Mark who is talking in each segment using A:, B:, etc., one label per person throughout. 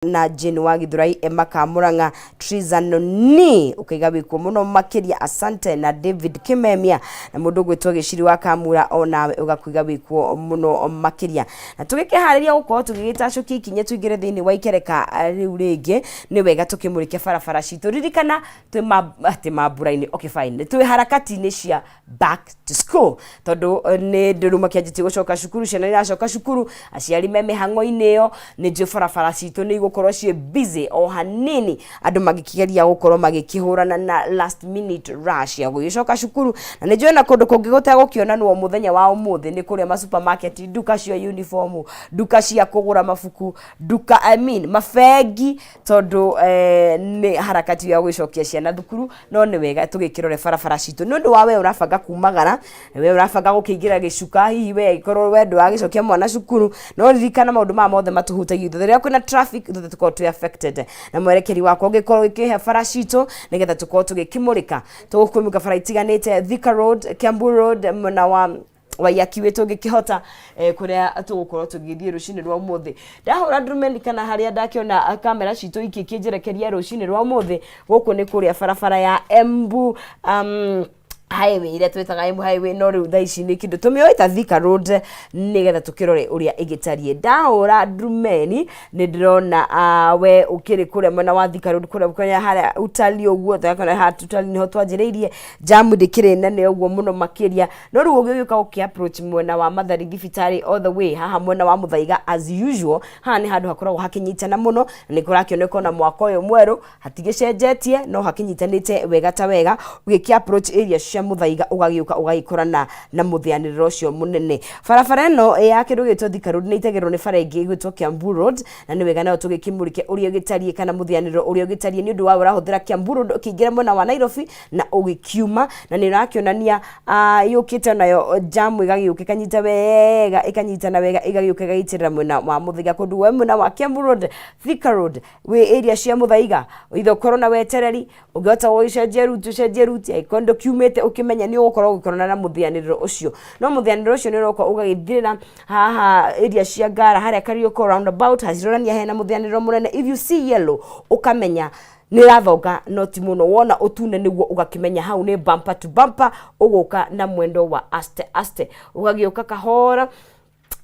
A: Na Jane wa Githurai, Emma Kamurang'a, Triza Noni, ukaiga wikuo muno makiria, asante. Na David Kimemia na mundu gwitwo Giciri wa Kamura, onawe ugakuiga wikuo muno makiria. Na tugikihariria gukorwo tugigitacukia ikinya tuingire thiini wa ikereka riu ringi, ni wega tukimurike barabara citu. Ririkana twi ati mambura-inĩ, okay fine, twi harakati-inĩ cia back to school, tondu nĩ ndĩru makĩanjĩtie gũcoka cukuru, ciana iracoka cukuru, aciari me mĩhang'o-inĩ ĩyo. Nĩ njũĩ barabara citũ nĩ igũkorwo ciĩ busy o hanini, andũ magĩkĩgeria gũkorwo magĩkĩhũrana na last minute rush ya gũgĩcoka cukuru. Na nĩ njũĩ na kũndũ kũngĩ gũtegũkĩonanwo mũthenya wa ũmũthĩ nĩ kũrĩa ma supermarket, nduka cia uniform, nduka cia kũgũra mabuku, nduka, I mean, mabengi, tondũ nĩ harakati ya gũgĩcokia ciana thukuru. No nĩ wega tũgĩkĩrore barabara citũ nĩ ũndũ wa we ũrabanga kumagara, we ũrabanga gũkĩingĩra gĩcuka, hihi we ĩkorwo we ndũragĩcokia mwana cukuru. No ririkana maũndũ maya mothe matũhutagia ithuothe. Rĩrĩa kwĩna traffic, ithuothe tũkoragwo twĩ affected. Na mwerekeri wakwa ũngĩkorwo ũgĩkĩhe bara citũ nĩgetha tũkorwo tũgĩkĩmũrĩka, tũgũkũmũka bara itiganĩte: Thika Road, Kiambu Road, mwena wa Waiyaki witũ ngĩkĩhota kũrĩa tũgũkorwo tũgĩthiĩ rũcinĩ rwa ũmũthĩ. Ndahũra ndurumeni kana harĩa ndakĩona kamera citũ ikĩkĩnjerekeria rũcinĩ rwa ũmũthĩ, gũkũ nĩ kũrĩa barabara ya Embu Highway, ĩrĩa twĩtaga Embu Highway, no rĩu thaa ici nĩ kĩndũ tũmĩoĩ ta Thika Road, nĩgetha tũkĩrore ũrĩa ĩgĩtariĩ. Ndahũra ndurumeni nĩ ndĩrona we ũkĩrĩ kũrĩa mwena wa Thika Road, kũrĩa harĩa utalii ũguo, tũgakĩona haha utalii nĩho twanjĩrĩirie, jamu ndĩkĩrĩ nene ũguo mũno makĩria. No rĩu ũgĩũka ũkĩ approach mwena wa Mathari thibitarĩ all the way haha mwena wa Muthaiga, as usual haha nĩ handũ hakoragwo hakĩnyitana mũno, na nĩ kũrakĩoneka ona mwaka ũyũ mwerũ hatigĩcenjetie, no hakĩnyitanĩte wega ta wega. Ũgĩkĩ approach area cia Muthaiga, ũgagĩũka ũgagĩkorana na mũthĩanĩrĩro ũcio mũnene. Barabara ĩno ya kĩndũ gĩtwo Thika Road nĩ itagĩrwo nĩ bara ĩngĩ ĩgwĩtwo Kiambu Road, na nĩ wega nayo tũgĩkĩmũrĩke ũrĩa ĩgĩtariĩ kana mũthĩanĩrĩro ũrĩa ũgĩtariĩ, nĩ ũndũ wa ũrahũthĩra Kiambu Road ũkĩingĩra mwena wa Nairobi na ũgĩkiuma. Na nĩ ũrakĩonania yũkĩte nayo jamu ĩgagĩũka ĩkanyita wega, ĩkanyitana wega, ĩgagĩũka ĩgagĩitĩrĩra mwena wa Muthaiga. Kũndũ we mwena wa Kiambu Road, Thika Road, wĩ area cia Muthaiga, ithe ũkorwo na wetereri. Ũngĩhota gũgĩcenjia route, ũcenjie route. Angĩkorwo ndũkiumĩte, ũkĩmenya nĩ ũgũkorwo ũgĩkorana na mũthĩanĩrĩro ũcio. No mũthĩanĩrĩro ũcio nĩ ũroka ũgagĩthirĩra haha area cia Ngara, harĩa Karioko roundabout hacironania hena mũthĩanĩrĩro mũnene. If you see yellow, ũkamenya nĩ ĩrathonga, no ti mũno. Wona ũtune, nĩguo ũgakĩmenya hau nĩ bumper to bumper, ũgũka na mwendo wa aste aste, ũgagĩũka kahora.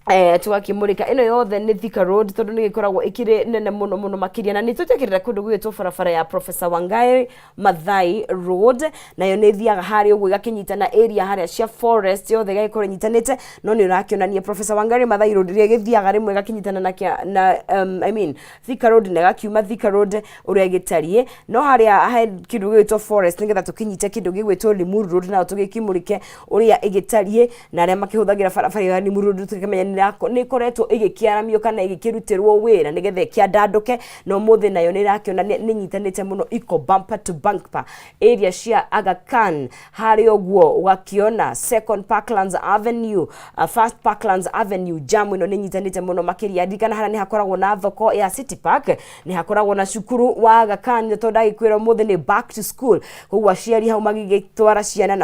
A: Tũgakĩmũrĩka ĩno yothe nĩ Thika Road, tondũ nĩ ĩkoragwo ĩkĩrĩ nene mũno mũno makĩria. Na nĩ tũnjakĩrĩra kũndũ gwĩtwo barabara ya Professor Wangari Maathai Road, nayo nĩ ĩthiaga harĩa ũguo ĩgakĩnyitana area harĩa cia Forest yothe, ĩgagĩkorwo ĩnyitanĩte. No nĩ ũrakĩonania Professor Wangari Maathai Road ĩrĩa ĩgĩthiaga rĩmwe ĩgakĩnyitana na, na I mean, Thika Road, na ĩgakiuma Thika Road ũrĩa ĩgĩtariĩ. No harĩa he kĩndũ gĩgwĩtwo Forest, nĩgetha tũkĩnyite kĩndũ gĩgwĩtwo Limuru Road, nayo tũgĩkĩmũrĩke ũrĩa ĩgĩtariĩ na arĩa makĩhũthagĩra barabara ĩyo ya Limuru Road, tũkĩmenya nĩ ĩkoretwo ĩgĩkĩaramio kana ĩgĩkĩrutĩrwo wĩra nĩgetha ĩkĩandandũke. Na ũmũthĩ nayo nĩ ĩrakĩona nĩ nyitanĩte mũno, iko bumper to bumper. Area cia Aga Khan harĩa ũguo, ũgakĩona Second Parklands Avenue, First Parklands Avenue, jam ĩno nĩ nyitanĩte mũno makĩria. Ririkana harĩa nĩ hakoragwo na thoko ya City Park, nĩ hakoragwo na cukuru wa Aga Khan, tondũ ndagĩkwĩra ũmũthĩ nĩ back to school. Koguo aciari hau magĩgĩtwara ciana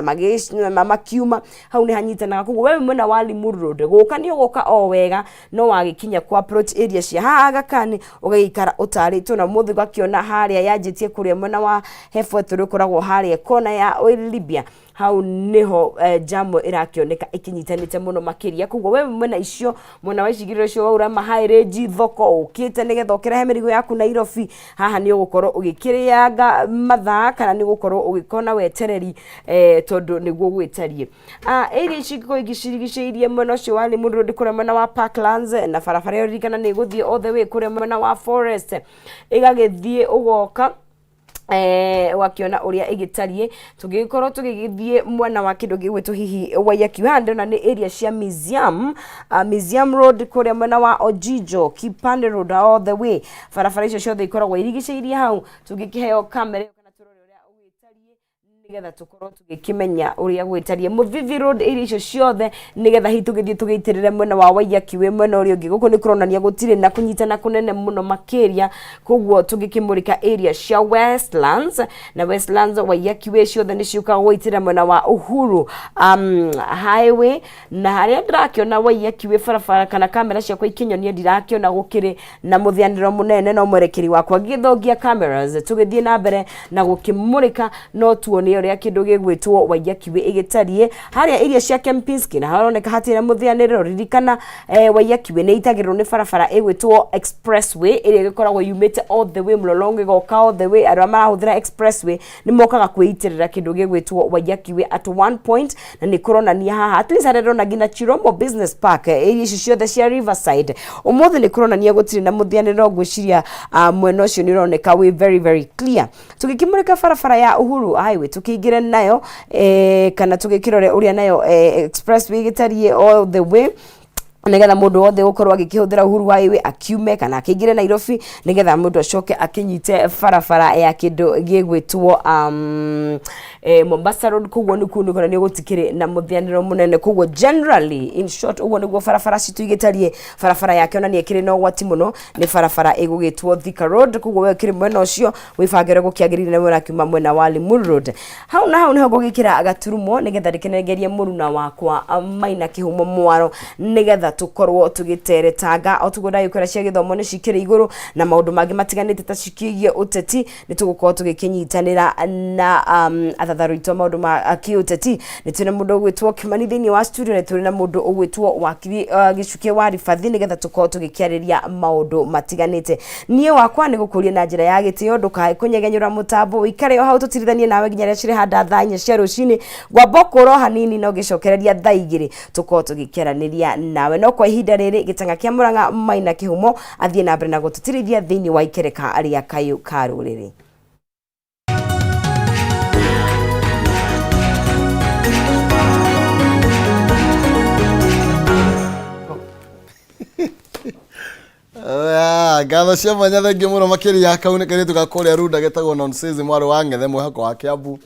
A: na makiuma hau nĩ hanyitanaga. Koguo we mwena wa Limuru Road, gũka nĩ ũgũka o wega, no wagĩkinya ku approach area cia haha Aga Khan, ũgagĩikara ũtarĩtwo. Na ũmũthĩ ũgakĩona harĩa yanjĩtie kũrĩa mwena wa Hebwetu, ũkoragwo harĩa kona ya Oil Libya, hau niho jamu ĩrakĩoneka ĩkĩnyitanĩte mũno makĩria. Koguo we mwena icio, mwena wa icigĩrĩra icio waura High Range thoko ũkĩte nĩgetha ũkĩrehe mĩrigo yaku Nairobi, haha nĩ ũgũkorwo ũgĩkĩrĩanga mathaa kana nĩ ũgũkorwo ũgĩkona wetereri, tondũ nĩguo gwĩtariĩ. Area ici ingĩkorwo igĩcirigicĩirie mwena ũcio wa Limuru Road, kũrĩa mwena wa Parklands, na barabara ĩyo ririkana nĩ ĩgũthiĩ all the way kũrĩa mwena wa Forest, ĩgagĩthiĩ ũgoka ũgakĩona ũrĩa ĩgĩtariĩ. Tũngĩgĩkorwo tũgĩgĩthiĩ mwena wa kĩndũ gĩgwĩtwo hihi Waiyaki, haha ndĩrona nĩ area cia Museum, Museum Road, kũrĩa mwena wa Ojijo, Kipande Road, all the way, barabara icio ciothe ikoragwo irigicĩirie hau. Tũngĩkĩheo kamera ĩyo kana tũrore ũrĩa ũgĩtariĩ. Nĩgetha tũkorwo tũgĩkĩmenya ũrĩa gwĩtariĩ Mũthithi Road area icio ciothe, nĩgetha hihi tũgĩthiĩ tũgĩitĩrĩre mwena wa Waiyaki wĩ mwena ũrĩa ũngĩ. Gũkũ nĩ kũronania gũtirĩ na kũnyitana kũnene mũno makĩria, koguo tũgĩkĩmũrĩka area cia Westlands na Westlands Waiyaki Way ciothe nĩ ciũkaga gũitĩrĩra mwena wa Uhuru Highway. Na harĩa ndĩrakĩona Waiyaki Way barabara kana kamera ciakwa ikĩnyonia ndirakĩona gũkĩrĩ na mũthĩanĩro mũnene, no mwerekeri wakwa ngĩthongia cameras tũgĩthiĩ na mbere na gũkĩmũrĩka no tuone ũrĩa kĩndũ gĩgwĩtwo Waiyaki Way ĩgĩtariĩ harĩa irio cia Kempinski, na haroneka hatirĩ na mũthĩanĩrĩro. Ririkana Waiyaki Way nĩ ĩitagĩrĩrwo nĩ barabara ĩgwĩtwo Expressway ĩrĩa ĩgĩkoragwo yumĩte all the way Mlolongo ĩgoka all the way. Arĩa marahũthĩra Expressway nĩ mokaga kwĩitĩrĩra kĩndũ gĩgwĩtwo Waiyaki Way at one point, na nĩ kũronania haha at least harĩa ndĩrona nginya Chiromo Business Park, area icio ciothe cia Riverside ũmũthĩ nĩ kũronania gũtirĩ na mũthĩanĩro. Ngwĩciria mwena ũcio nĩ ũroneka wĩ very very clear. Tũgĩkĩmũrĩka barabara ya Uhuru Highway tũkĩingĩre nayo kana tũgĩkĩrore ũrĩa nayo expressway ĩgĩtariĩ all the way, nigetha mundu wothe gukorwo agikihũthĩra Uhuru Highway akiume kana akĩingĩre Nairobi, nigetha mundu acoke akĩnyite barabara ya kĩndũ gĩgwĩtwo Mombasa Road. Koguo nĩ kũu nĩkuonania gũtikĩrĩ na mũthĩanĩro mũnene. Koguo generally, in short, ũguo nĩguo barabara citũ igĩtariĩ. Barabara yake ona nĩ ĩkĩrĩ na ũgwati mũno nĩ barabara ĩgũgĩtwo Thika Road. Koguo we ũkĩrĩ mwena ũcio wĩbangĩre gũkĩagĩrĩire na we ũrakiuma mwena wa Limuru Road. Hau na hau niho ngũgĩkĩra gaturumo nĩgetha ndĩkĩnengerie mũruna wakwa Maina Kĩhumo Mwaro, nĩgetha tũkorwo tũgĩteretanga o tuguo ndagĩkwĩra cia gĩthomo nĩ cikĩrĩ igũrũ na maũndũ mangĩ matiganĩte ta cikĩgiĩ ũteti. Nĩ tũgũkorwo tũgĩkĩnyitanĩra na athatharu aitũ a maũndũ ma kĩũteti. Nĩ twĩna mũndũ ũgwĩtwo Kĩmani thĩinĩ wa studio, nĩ tũrĩ na mũndũ ũgwĩtwo wakiri Gĩcukĩ wa Ribathi, nĩgetha tũkorwo tũgĩkĩarĩria maũndũ matiganĩte. Niĩ wakwa nĩ gũkũria na njĩra ya gĩtĩo ndũkae kũnyegenyũra mũtambo, ũikare o hau tũtirithanie nawe nginya rĩrĩa cirĩhanda thaa 4 cia rũcinĩ. Ngwamba ũkũra o hanini na ũgĩcokereria thaa 2 tũkorwo tũgĩkĩaranĩria nawe, no kwa ihinda rĩrĩ gĩtang'a kĩa Mũrang'a Maina Kĩhumo athiĩ na mbere na gũtũtirithia thĩinĩ wa ikereka rĩa Kayũ ka Rũrĩrĩ.
B: Ah, ngatho cia mwanya, thengiũ mũno makĩria. Kau nĩ kairĩtu ga kũrĩa Runda getagwo Nonsense, mwarĩ wa Ng'ethe, mwĩhoko wa Kiambu.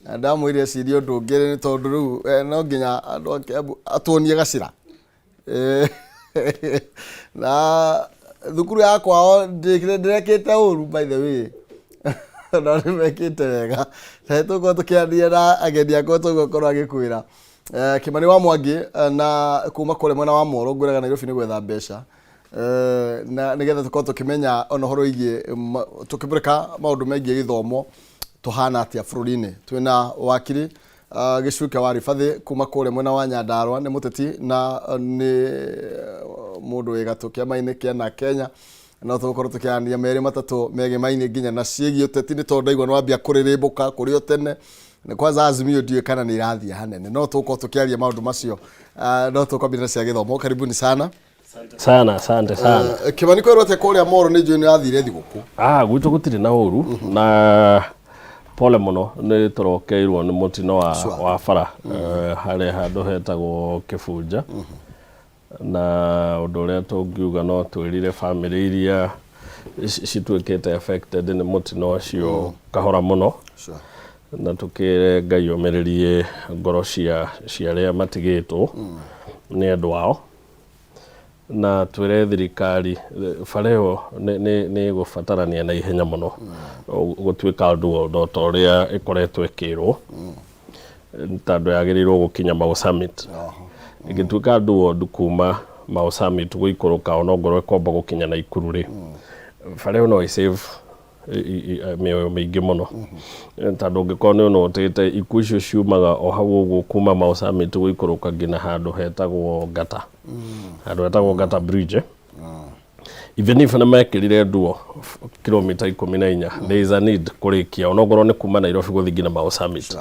B: Na ndamwĩrire ecirie ũndũ ũngĩ nĩ tondũ rĩu no nginya andũ a Kiambu atuonie gacĩra. Na thukuru ya kwao ndĩrekĩte ũru, by the way, no nĩ mekĩte wega. Na tũgũkorwo tũkĩaria na ageni akwa, tũgũkorwo agĩkwĩra Kĩmani wa Mwangi na kuma kũrĩa mwena wa Moro, ngwĩraga Nairobi nĩ gwetha mbeca. Na nĩgetha tũkorwo tũkĩmenya ona ũhoro wĩgiĩ tũkĩmũrĩka maũndũ megiĩ gĩthomo tũhana atĩa bũrũri-inĩ. Twĩna wakiri Gĩcuke wa Ribathĩ kuma kũrĩa mwena wa Nyandarua, nĩ mũteti na nĩ mũndũ wĩ gatũ kĩama-inĩ kĩa na Kenya. No tũgũkorwo tũkĩaranĩria merĩ matatũ megemainĩ nginya na ciĩgiĩ ũteti, nĩ tondũ ndaigua nĩ wambia kũrĩrĩmbũka kũrĩ o tene. Na kwanza Azimio ndiũĩ kana nĩ irathiĩ hanene, no tũgũkorwo tũkĩaria maũndũ macio. No tũkwambia na cia gĩthomo. Karibuni sana.
C: Sana, asante sana.
B: Kĩmani, kwĩrwo atĩa kũrĩa Moro? Nĩ njũĩ nĩ wathire thigũkũ.
C: Ah, gwitũ gũtirĩ na ũru na pole mũno, nĩ tũrokeirwo nĩ mũtino wa, wa bara harĩa handũ hetagwo Kĩbunja. Na ũndũ ũrĩa tũngiuga no twĩrire bamĩrĩ iria cituĩkĩte affected nĩ mũtino ũcio kahora mũno. Na tũkĩre Ngai omĩrĩrie ngoro cia arĩa matigĩtwo nĩ andũ ao. Na twĩre thirikari bara ĩyo nĩ ĩgũbatarania na ihenya mũno gũtuĩka dual o ta ũrĩa ĩkoretwo ĩkĩrwo, tondũ yagĩrĩirwo gũkinya Mau Summit. Ĩngĩtuĩka dual kuma Mau Summit gũikũrũka onokorwo ĩkwamba gũkinya Naikuru rĩ, bara ĩyo no ĩ save mĩoyo mĩingĩ mũno, tondũ ũngĩkorwo nĩ ũnotĩte ikuũ icio ciumaga o hau ũguo kuma Mau Summit gũikũrũka nginya handũ hetagwo Ngata, handũ hetagwo Ngata Bridge. Even if nĩ mekĩrire duo kilomita 14, there is a need kũrĩkia onokorwo nĩ kuma Nairobi gũthiĩ nginya Mau Summit,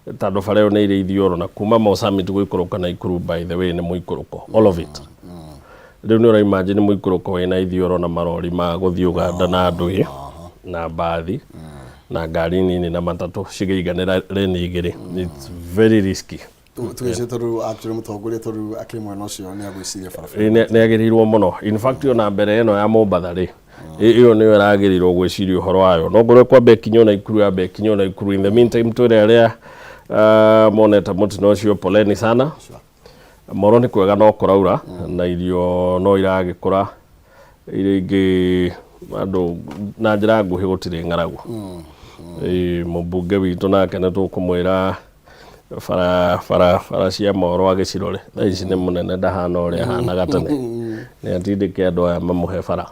C: tondũ bara ĩyo nĩ ĩrĩ ithioro, na kuma Mau Summit gũikũrũka Naikuru, by the way, nĩ mũikũrũko all of it. Rĩu nĩ ũra imagine mũikũrũko wĩna ithioro na marori ma gũthiĩ Uganda na andũ ĩ na mbathi na ngari nini na matatũ cigĩiganĩra lane igĩrĩ. It's very risky.
B: Tugĩcie tondũ actually mũtongoria tondũ akĩrĩ mwena ũcio nĩ agwĩciria barabara.
C: Ĩ, nĩ agĩrĩirwo mũno. In fact, ona mbere ĩno ya Mombatha rĩ, Ĩyo nĩyo ĩragĩrĩirwo gwĩciria ũhoro wayo, no ngorwo kwamba ĩkinywo Naikuru, yambe ĩkinywo Naikuru. In the meantime, twĩre arĩa monete mũtino ũcio poleni sana. Moro nĩ kwega no kũraura na irio no iragĩkũra iria ingĩ andũ na njĩra nguhĩ gũtirĩ ng'aragu. Ĩĩ, mũmbunge witũ nake nĩ tũkũmwĩra bara bara bara cia Moro agĩcirore. Thaa ici nĩ mũnene, ndahana ũrĩa ahanaga tene. Nĩ atindĩke andũ aya mamũhe bara.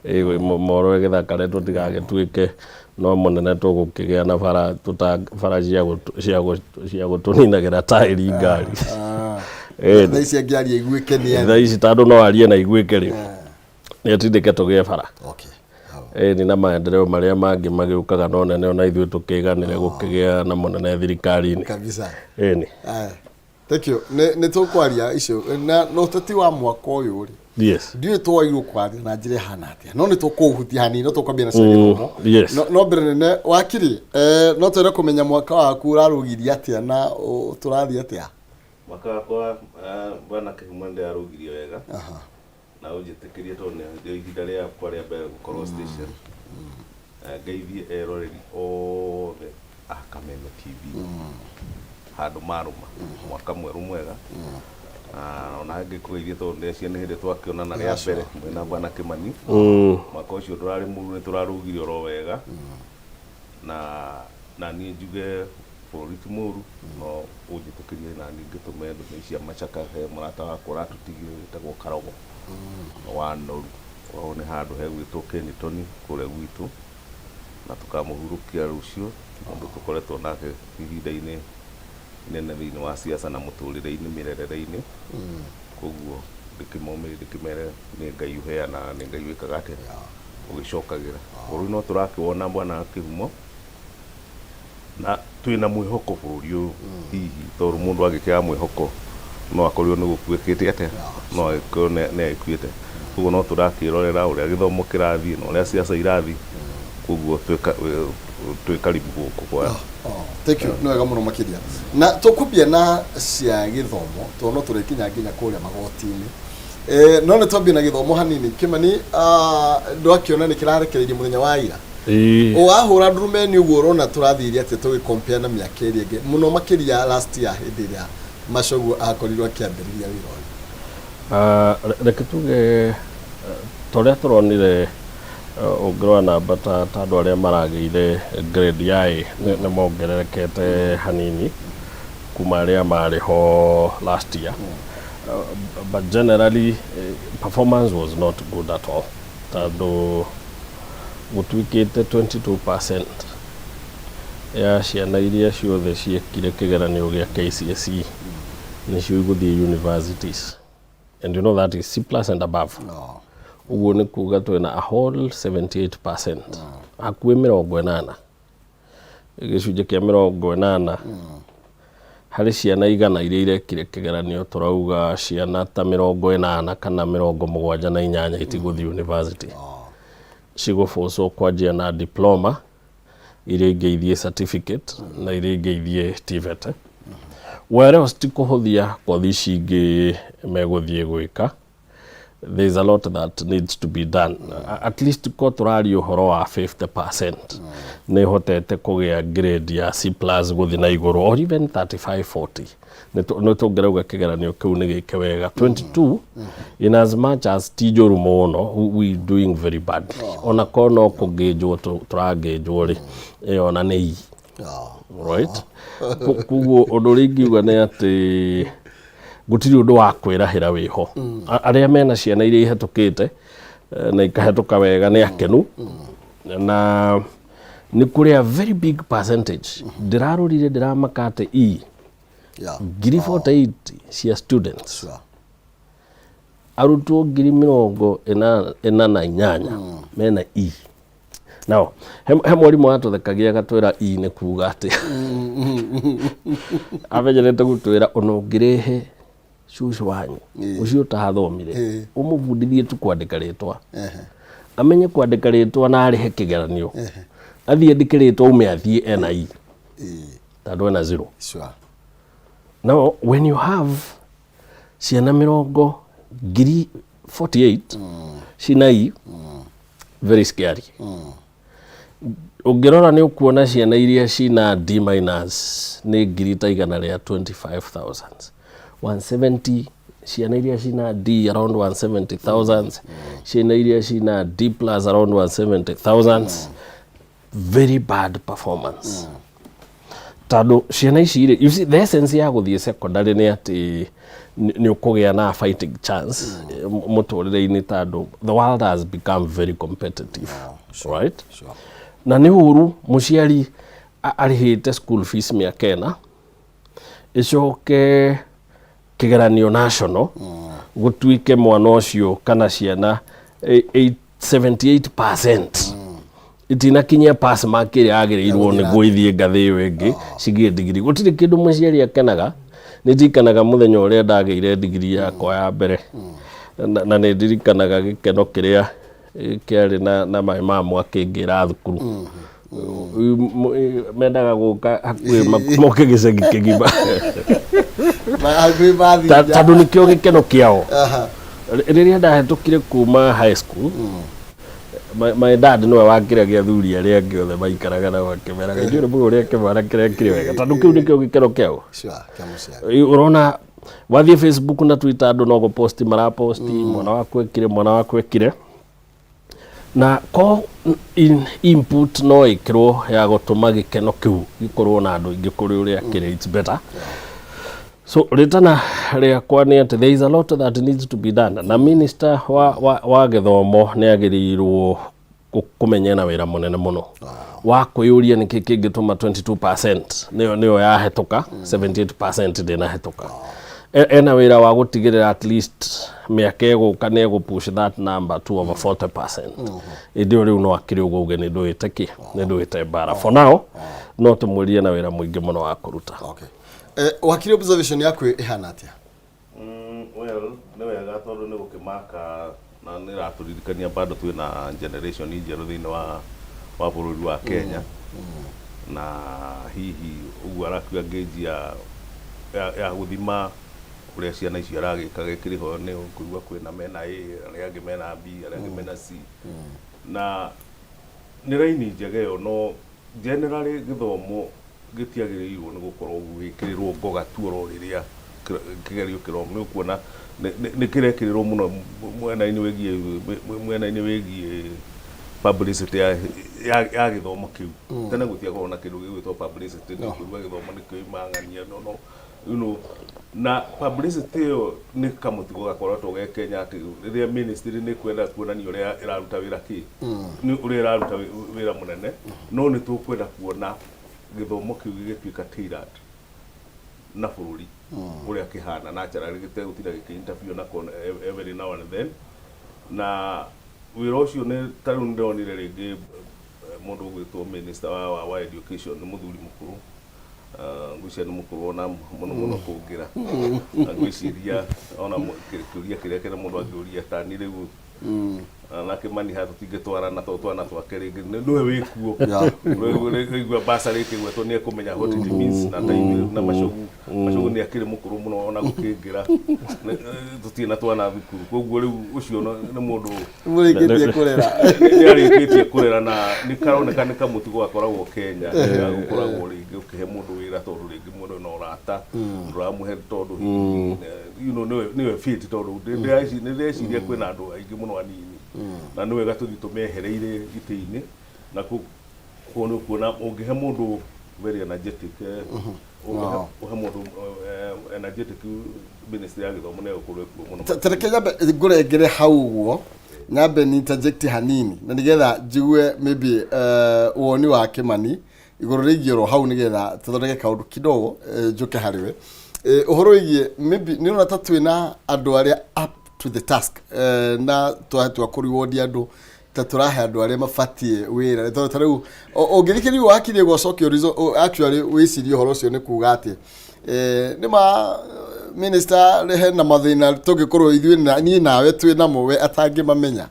C: Ĩĩ, Moro ĩgĩthakare, tũtigagĩtuĩke no mũnene tũgũkĩgĩa na bara tũta bara cia gũtũninagĩra taĩri ngari. Ĩĩ.
B: Thaa ici angĩaria iguĩke nĩ
C: thaa ici tondũ no arie na iguĩke rĩ, nĩ atindĩke tũgĩe bara. Ĩĩ, na maendeleo marĩa mangĩ magĩũkaga no nene ona ithuĩ tũkĩganĩre gũkĩgĩa na mũnene thirikari-inĩ.
B: Kabisa.
C: Ĩni.
B: Aya. Thank you. Nĩ tũkwaria icio na ũteti wa mwaka ũyũ rĩ. Ndiũĩ twagĩrĩirwo kwaria na njĩra ĩhana atĩa, no nĩ tũkũũhutia hanini, no tũkwambia na cia gĩthomo. No mbere nene wakiri, no twende kũmenya mwaka waku ũrarũgirie atĩa na tũrathiĩ atĩa?
D: Mwaka wakwa, bwana Kĩhumo, nĩ ndĩrarũgirie wega na ũnjĩtĩkĩrie tondũ nĩrĩo ihinda rĩakwa rĩa mbere gũkorwo station. Ngeithie eroreri othe a Kameme TV handũ marũma mwaka mwerũ mwega. Ona ngĩkũgeithia tondũ ndĩreciria nĩ hĩndĩ twakĩonana rĩa mbere mwĩna bwana Kĩmani. Mwaka ũcio ndũrarĩ mũru, nĩ tũrarũgire oro wega na niĩ njuge bũrũri ti mũru, no ũnjĩtĩkĩrie na niĩ ngĩtũme ndũmĩrĩri cia macaka he mũrata wakwa ũratũtigire wĩtagwo Karogo wa Noru. Kwao nĩ handũ hegwĩtwo Kenitoni kũrĩa gwitũ, na tũkamũhurũkia rũciũ, mũndũ tũkoretwo nake ihinda-inĩ inene thĩinĩ wa siasa na mũtũrĩre-inĩ, mĩrerere-inĩ. Koguo ndĩkĩmomĩrĩrie, ndĩkĩmere nĩ Ngai ũheanaga, nĩ Ngai wĩkaga atĩa, ũgĩcokagĩra. Bũrũri no tũrakĩwona, bwana Kĩhumo, na twĩna mwĩhoko bũrũri ũyũ hihi tondũ mũndũ angĩkĩaga mwĩhoko no akorirwo nĩ gũkuĩkĩte atĩa, no agĩkorwo nĩ agĩkuĩte. Koguo no tũrakĩrorera ũrĩa gĩthomo kĩrathiĩ na ũrĩa siasa irathiĩ, koguo twĩ karibu gũkũ kwa.
B: Oh, thank you, nĩ wega mũno makĩria. Na tũkwambia na cia gĩthomo tondũ no tũrĩkinya nginya kũrĩa magoti-inĩ. No nĩ twambie na gĩthomo hanini. Kĩmani, ndwakĩona nĩ kĩrarekereirio mũthenya wa ira?
C: Ĩĩ.
B: Wahũra ndurumeni ũguo, ũrona tũrathiire atĩa tũgĩ compare na mĩaka ĩrĩa ĩngĩ, mũno makĩria last year hĩndĩ ĩrĩa Machogu akorirwo akĩambĩrĩria wĩra ũyũ?
C: Reke tuge ta ũrĩa tũronire, ũngĩrora namba ta andũ arĩa maragĩire grade ya A nĩ mongererekete hanini kuma arĩa marĩ ho last year. But generally performance was not good at all, tondũ gũtuĩkĩte 22% ya ciana iria ciothe ciekire kĩgeranio gĩa KCSE nĩcio igũthiĩ universities, and you know that is C plus and above. Ũguo nĩ kuga twĩna a whole 78%, hakuhĩ 80, 80% harĩ ciana 100 iria irekire kĩgeranio. Tũrauga ciana ta 80 kana 78 itigũthiĩ university, cigũbũcwo kwanjia na diploma, iria ingĩ ithiĩ certificate na iria ingĩ ithiĩ TVET. Whereas ti kũhũthia kothi ici ingĩ megũthiĩ gwĩka, there is a lot that needs to be done. At least ko tũraria ũhoro wa 50% nĩ hotete kũgĩa grade ya C plus gũthiĩ na igũrũ, or even 35 40, nĩ tũngĩrauga kĩgeranio kĩu nĩ gĩke wega. 22, in as much as ti njũru mũno, we doing very badly. Ona korwo no kũngĩnjwo tũrangĩnjwo rĩ, ĩyo ona nĩ E. Right, koguo ũndũ ũrĩa ingiuga nĩ atĩ gũtirĩ ũndũ wa kwĩrahĩra wĩho. Arĩa mena ciana iria ihetũkĩte na ikahetũka wega nĩ akenu, na nĩ kũrĩ a very big percentage ndĩrarorire ndĩramaka atĩ E 48,000 cia students, arutwo 48,000 mena E. Now he mwarimũ watũthekagia agatwĩra E nĩ kuga atĩ amenyerete gũtwĩra ona ũngĩrehe cũcũ wanyu ũcio ũtathomire, ũmũbundithie tu kwandĩka rĩtwa, amenye kwandĩka rĩtwa na arĩhe kĩgeranio, athiĩ andĩke rĩtwa ume athiĩ ena E, tondũ ena zero. Now when you have ciana mĩrongo 48,000 cina E. Very scary. Ũngĩrora nĩ ũkuona ciana iria cina D minus nĩ ngiri ta igana rĩa 25,000. 170 ciana iria cina D around 170,000, ciana iria cina D plus around 170,000. Very bad performance. Tondũ ciana ici rĩ, you see, the essence ya gũthiĩ secondary nĩ atĩ nĩ ũkũgĩa na fighting chance mũtũrĩre-inĩ, tondũ the world has become very competitive, right?
B: Sure.
C: Na nĩ ũru mũciari arĩhĩte school fees mĩaka 4, ĩcoke kĩgeranio national gũtuĩke mwana ũcio kana ciana 78% itinakinyia pass mark ĩrĩa yagĩrĩirwo nĩguo ithiĩ ngathĩ ĩyo ĩngĩ cigĩe ndigiri. Gũtirĩ kĩndũ mũciari akenaga. Nĩ ndirikanaga mũthenya ũrĩa ndagĩire ndigiri yakwa ya mbere, na nĩ ndirikanaga gĩkeno kĩrĩa kĩarĩ na my mom akĩngĩra thukuru. Mendaga gũka hakuhĩ moke gĩcagi kĩgima.
B: Hakuhĩ mathinja.
C: Tondũ nĩkĩo gĩkeno kĩao. Rĩrĩa ndahetũkire kuma high school, my dad nĩwe wakĩragia athuri arĩa angĩ othe maikaraga nao, akĩmeraga, "Ithuĩ nĩ mũĩ ũrĩa kĩmwana kĩrekire wega," tondũ kĩu nĩkĩo gĩkeno kĩao.
B: Sure, kĩa mũciari.
C: Ũrona wathiĩ Facebook na Twitter, andũ no gũposti maraposti, "Mwana waku ekire, mwana waku ekire." Na ko input no ĩkĩrwo ya gũtũma gĩkeno kĩu gĩkorwo na andũ aingĩ kũrĩ ũrĩa kĩrĩ, it's better. So rĩtana rĩakwa nĩ atĩ there is a lot that needs to be done, na minister wa gĩthomo nĩ agĩrĩirwo kũmenya na wĩra mũnene mũno wa kwĩyũria nĩkĩ kĩngĩtũma 22% nĩyo yahetũka, 78% ndĩnahetũka. Ena wĩra wa gũtigĩrĩra at least mĩaka ĩgũka nĩ egũpush that number to over 40%. Ĩndĩ ĩyo rĩu no akĩrĩ ũguo uge nĩ ndũĩte kĩ, nĩ ndũĩte mbara. For now no tũmwĩrie na wĩra mũingĩ mũno wa kũruta.
B: Okay. Wakiri, observation yaku ĩhana atĩa?
D: Well, nĩ wega tondũ nĩ gũkĩmaka na nĩ ĩratũririkania bado twĩna generation njerũ thĩinĩ wa bũrũri wa Kenya, na hihi ũguo arakiuga ngĩnji ya gũthima ũrĩa ciana icio aragĩka gĩkĩrĩ ho, nĩ ũkũigua kwĩna mena A, arĩa angĩ mena B, arĩa angĩ mena C, na nĩ raini njega ĩyo. No generally gĩthomo gĩtiagĩrĩirwo nĩ gũkorwo gũgĩkĩrĩrwo ngoga tu oro rĩrĩa kĩgerio kĩromo. Nĩ ũkuona nĩ kĩrekĩrĩrwo mũno mwena-inĩ wĩgiĩ publicity ya gĩthomo kĩu. Tene gũtiakorwo na kĩndũ gĩgwĩtwo publicity. Nĩ ũkũigua gĩthomo nĩkĩo imang'ania, no na publicity ĩyo nĩ kamũtigo gakoretwo ge Kenya, atĩ rĩrĩa ministry nĩ kwenda kuonania ũrĩa ĩraruta wĩra, kĩ nĩ ũrĩa ĩraruta wĩra mũnene, no nĩ tũkwenda kuona gĩthomo kĩu gĩgĩtuĩka tailored na bũrũri ũrĩa kĩhana naturally, gĩtegũtinda gĩkĩ interview na kuona every now and then. Na wĩra ũcio nĩ ta rĩu nĩndĩronire rĩngĩ mũndũ ũgwĩtwo minister wa education nĩ mũthuri mũkũrũ. Ngwĩciria nĩ mũkũrũ ona mũno mũno kũngĩra, na ngwĩciria ona kĩũria kĩrĩa kĩrĩa mũndũ angĩũria tani rĩu na Kĩmani haha tũtingĩtwarana tondũ twana twake rĩngĩ nĩwe wĩkuo. Rĩigua basarĩ ĩkĩgwetwo nĩ ekũmenya what it means, na ta ithuĩ na Macogu, Macogu nĩ akĩrĩ mũkũrũ mũno ona gũkĩngĩra. Tũtirĩ na twana thukuru, koguo rĩu ũcio nĩ mũndũ
B: Mũrĩkĩtie kũrera.
D: Nĩ arĩkĩtie kũrera, na nĩ karoneka nĩ kamũtugo gakoragwo Kenya ga gũkoragwo rĩngĩ ũkĩhe mũndũ wĩra tondũ rĩngĩ mũndũ na ũrata ndũramũhe tondũ hihi nĩwe fit, tondũ nĩ ndĩreciria kwĩna andũ aingĩ mũno anini na nĩ wega tũthiĩ tũmehereire itĩ-inĩ. Na koguo nĩ ũkuona ũngĩhe mũndũ very energetic, ũhe mũndũ energetic ministry ya gĩthomo, nĩ egũkorwo ekuo mũno.
B: Ta reke nyambe ngũrengere hau ũguo, nyambe ni interject hanini na nigetha njigue maybe woni wa Kĩmani igũrũ rĩgiĩ oro hau, nigetha tũthondeke kaũndũ kidogo, njũke harĩ we. Ũhoro wĩgiĩ maybe nĩ ũrona ta twĩna andũ arĩa up to the task, na twatua kũ reward andũ, ta tũrahe andũ arĩa mabatiĩ wĩra, tondũ ta rĩu ũngĩthikĩrĩria wakirie gũcokia actually wĩcirie ũhoro ũcio nĩ kuga atĩ nĩ ma minister hena mathĩna tũngĩkorwo ithuĩ na niĩ nawe twĩ namo we atangĩmamenya?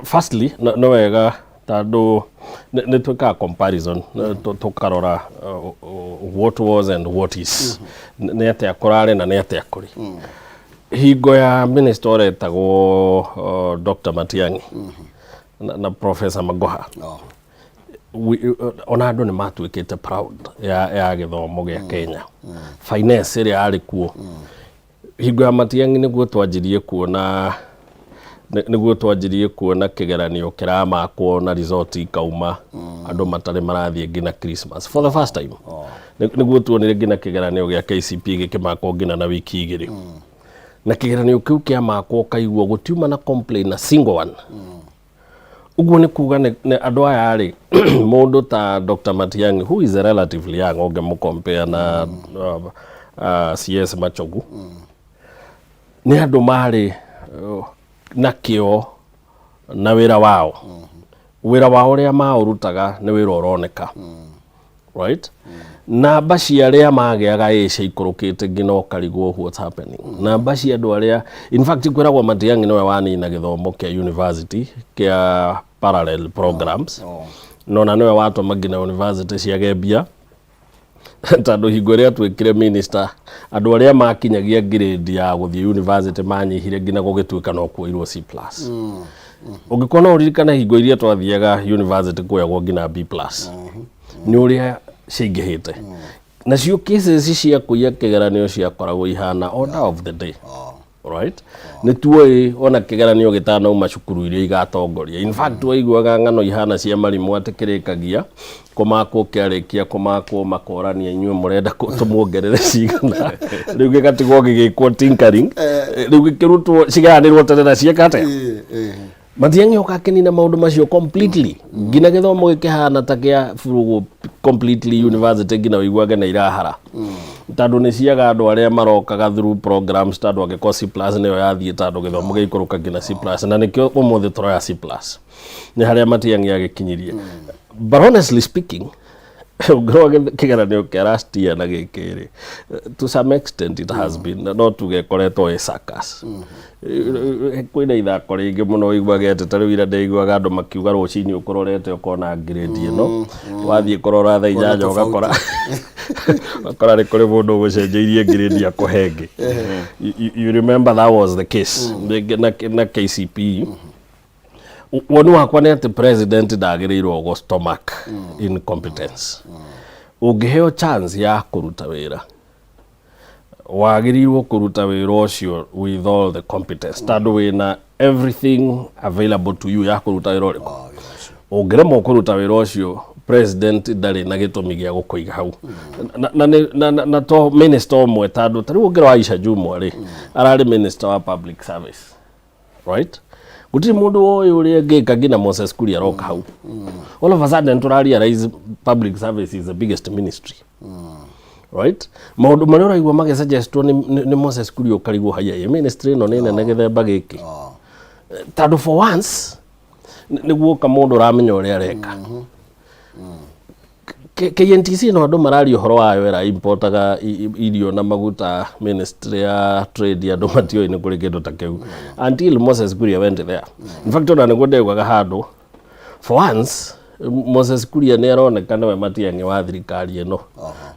C: Firstly, no wega tondũ nĩ twĩkaga comparison, tũkarora what was and what is, nĩ atĩa kũrarĩ na nĩ atĩa kũrĩ. Hingo ya minister ũretagwo Dr. Matiang'i. na Professor Magoha.
B: Oh.
C: Ona andũ nĩ matuĩkĩte proud ya gĩthomo gĩa Kenya. Finance ĩrĩa yarĩ kuo hingo ya Matiang'i nĩguo twanjirie kuona kĩgeranio kĩramakwo na result ikauma andũ matarĩ marathiĩ nginya Christmas for the first time. Nĩguo tuonire nginya kĩgeranio gĩa KCP gĩkĩmakwo nginya na wiki 2, na kĩgeranio kĩu kĩamakwo ũkaigua gũtiuma na complain na single one. Ũguo nĩ kuga nĩ andũ aya rĩ, mũndũ ta Dr. Matiang'i, who is a relatively young ũngĩmũcompare na CS Machogu, nĩ andũ marĩ na kĩo na wĩra wao. Wĩra wao ũrĩa maũrutaga nĩ wĩra ũroneka, right? Namba cia arĩa magĩaga ĩ ciaikũrũkĩte nginya ũkarigwo what's happening. Namba cia andũ arĩa, in fact, kwĩragwo Matiang'i nĩwe wanina gĩthomo kĩa university kĩa parallel programs. No na nĩwe watũma nginya university ciage mbia, tondũ hingo ĩrĩa atuĩkire minister, andũ arĩa makinyagia grade ya gũthiĩ university manyihire nginya gũgĩtuĩka no kuoirwo C+. Ũngĩkorwo no ũririkane hingo iria twathiaga university kuoyagwo nginya B+, nĩ ũrĩa ciaingĩhĩte. Nacio cases cia kũiya kĩgeranio ciakoragwo ihana order of the day, right? Nĩ tuoĩ ona kĩgeranio gĩtanauma cukuru iria igatongoria. In fact, waiguaga ng'ano ihana cia marimũ atĩ kĩrĩkagia kũmakwo, kĩarĩkia kũmakwo makorania, inyuĩ mũrenda tũmuongerere cigana? Rĩu gĩgatigwo gĩgĩkwo tinkering, rĩu gĩkĩrutwo cigayanĩrwo tene na cieka atĩa.
B: Ĩ, ĩ.
C: Matiang'i oka akĩnina maũndũ macio completely, nginya gĩthomo gĩkĩhana ta kĩa burugwo completely. University nginya ũiguage na irahara tondũ nĩ ciaga andũ arĩa marokaga through programs, tondũ angĩkorwo C+ nĩyo yathiĩ, tondũ gĩthomo gĩikũrũka nginya C+, na nĩkĩo ũmũthĩ tũroya C+ nĩ harĩa Matiang'i agĩkinyirie. But honestly speaking, ũngĩrora kĩgeranio kĩa last year na gĩkĩ rĩ, to some extent it has been, no tuge ĩkoretwo ĩ circus. Kwĩna ithako rĩingĩ mũno ũiguaga atĩ ta rĩu ira ndĩiguaga andũ makiuga rũcinĩ ũkũrorete ũkona grade ĩno, wathiĩ kũrora thaa 8 ũgakora nĩ kũrĩ mũndũ ũgũcenjeirie grade akũhe ĩngĩ. You remember that was the case na KCPE. Woni wakwa nĩ atĩ president ndagĩrĩirwo gũ stomach incompetence. Ũngĩheo chance ya kũruta wĩra, wagĩrĩirwo kũruta wĩra ũcio with all the competence, tondũ wĩna everything available to you ya kũruta wĩra ũrĩkũ. Ũngĩremwo kũruta wĩra ũcio, president ndarĩ na gĩtũmi gĩa gũkũiga hau. Na to minister ũmwe, tondũ ta rĩu ũngĩrora Aisha Jumwa rĩ, ararĩ minister wa public service, right? Gũtirĩ mũndũ woĩ ũrĩa angĩka nginya Moses Kuria aroka hau. All of a sudden tũra realize public service is the biggest ministry, right? Maũndũ marĩa ũraigua magĩsuggestwo nĩ Moses Kuria, ũkarigwo haya, ĩ ministry ĩno nĩ nene gĩthemba gĩkĩ? Tondũ for once nĩguo ka mũndũ ũramenya ũrĩa areka. KNTC no andũ mararia ũhoro wayo ĩra importaga irio na maguta, ministry ya trade andũ matioĩ nĩ kũrĩ kĩndũ ta kĩu until Moses Kuria went there. In fact, ona nĩguo ndaugaga handũ, for once Moses Kuria nĩ aroneka nĩwe Matiang'i wa thirikari ĩno.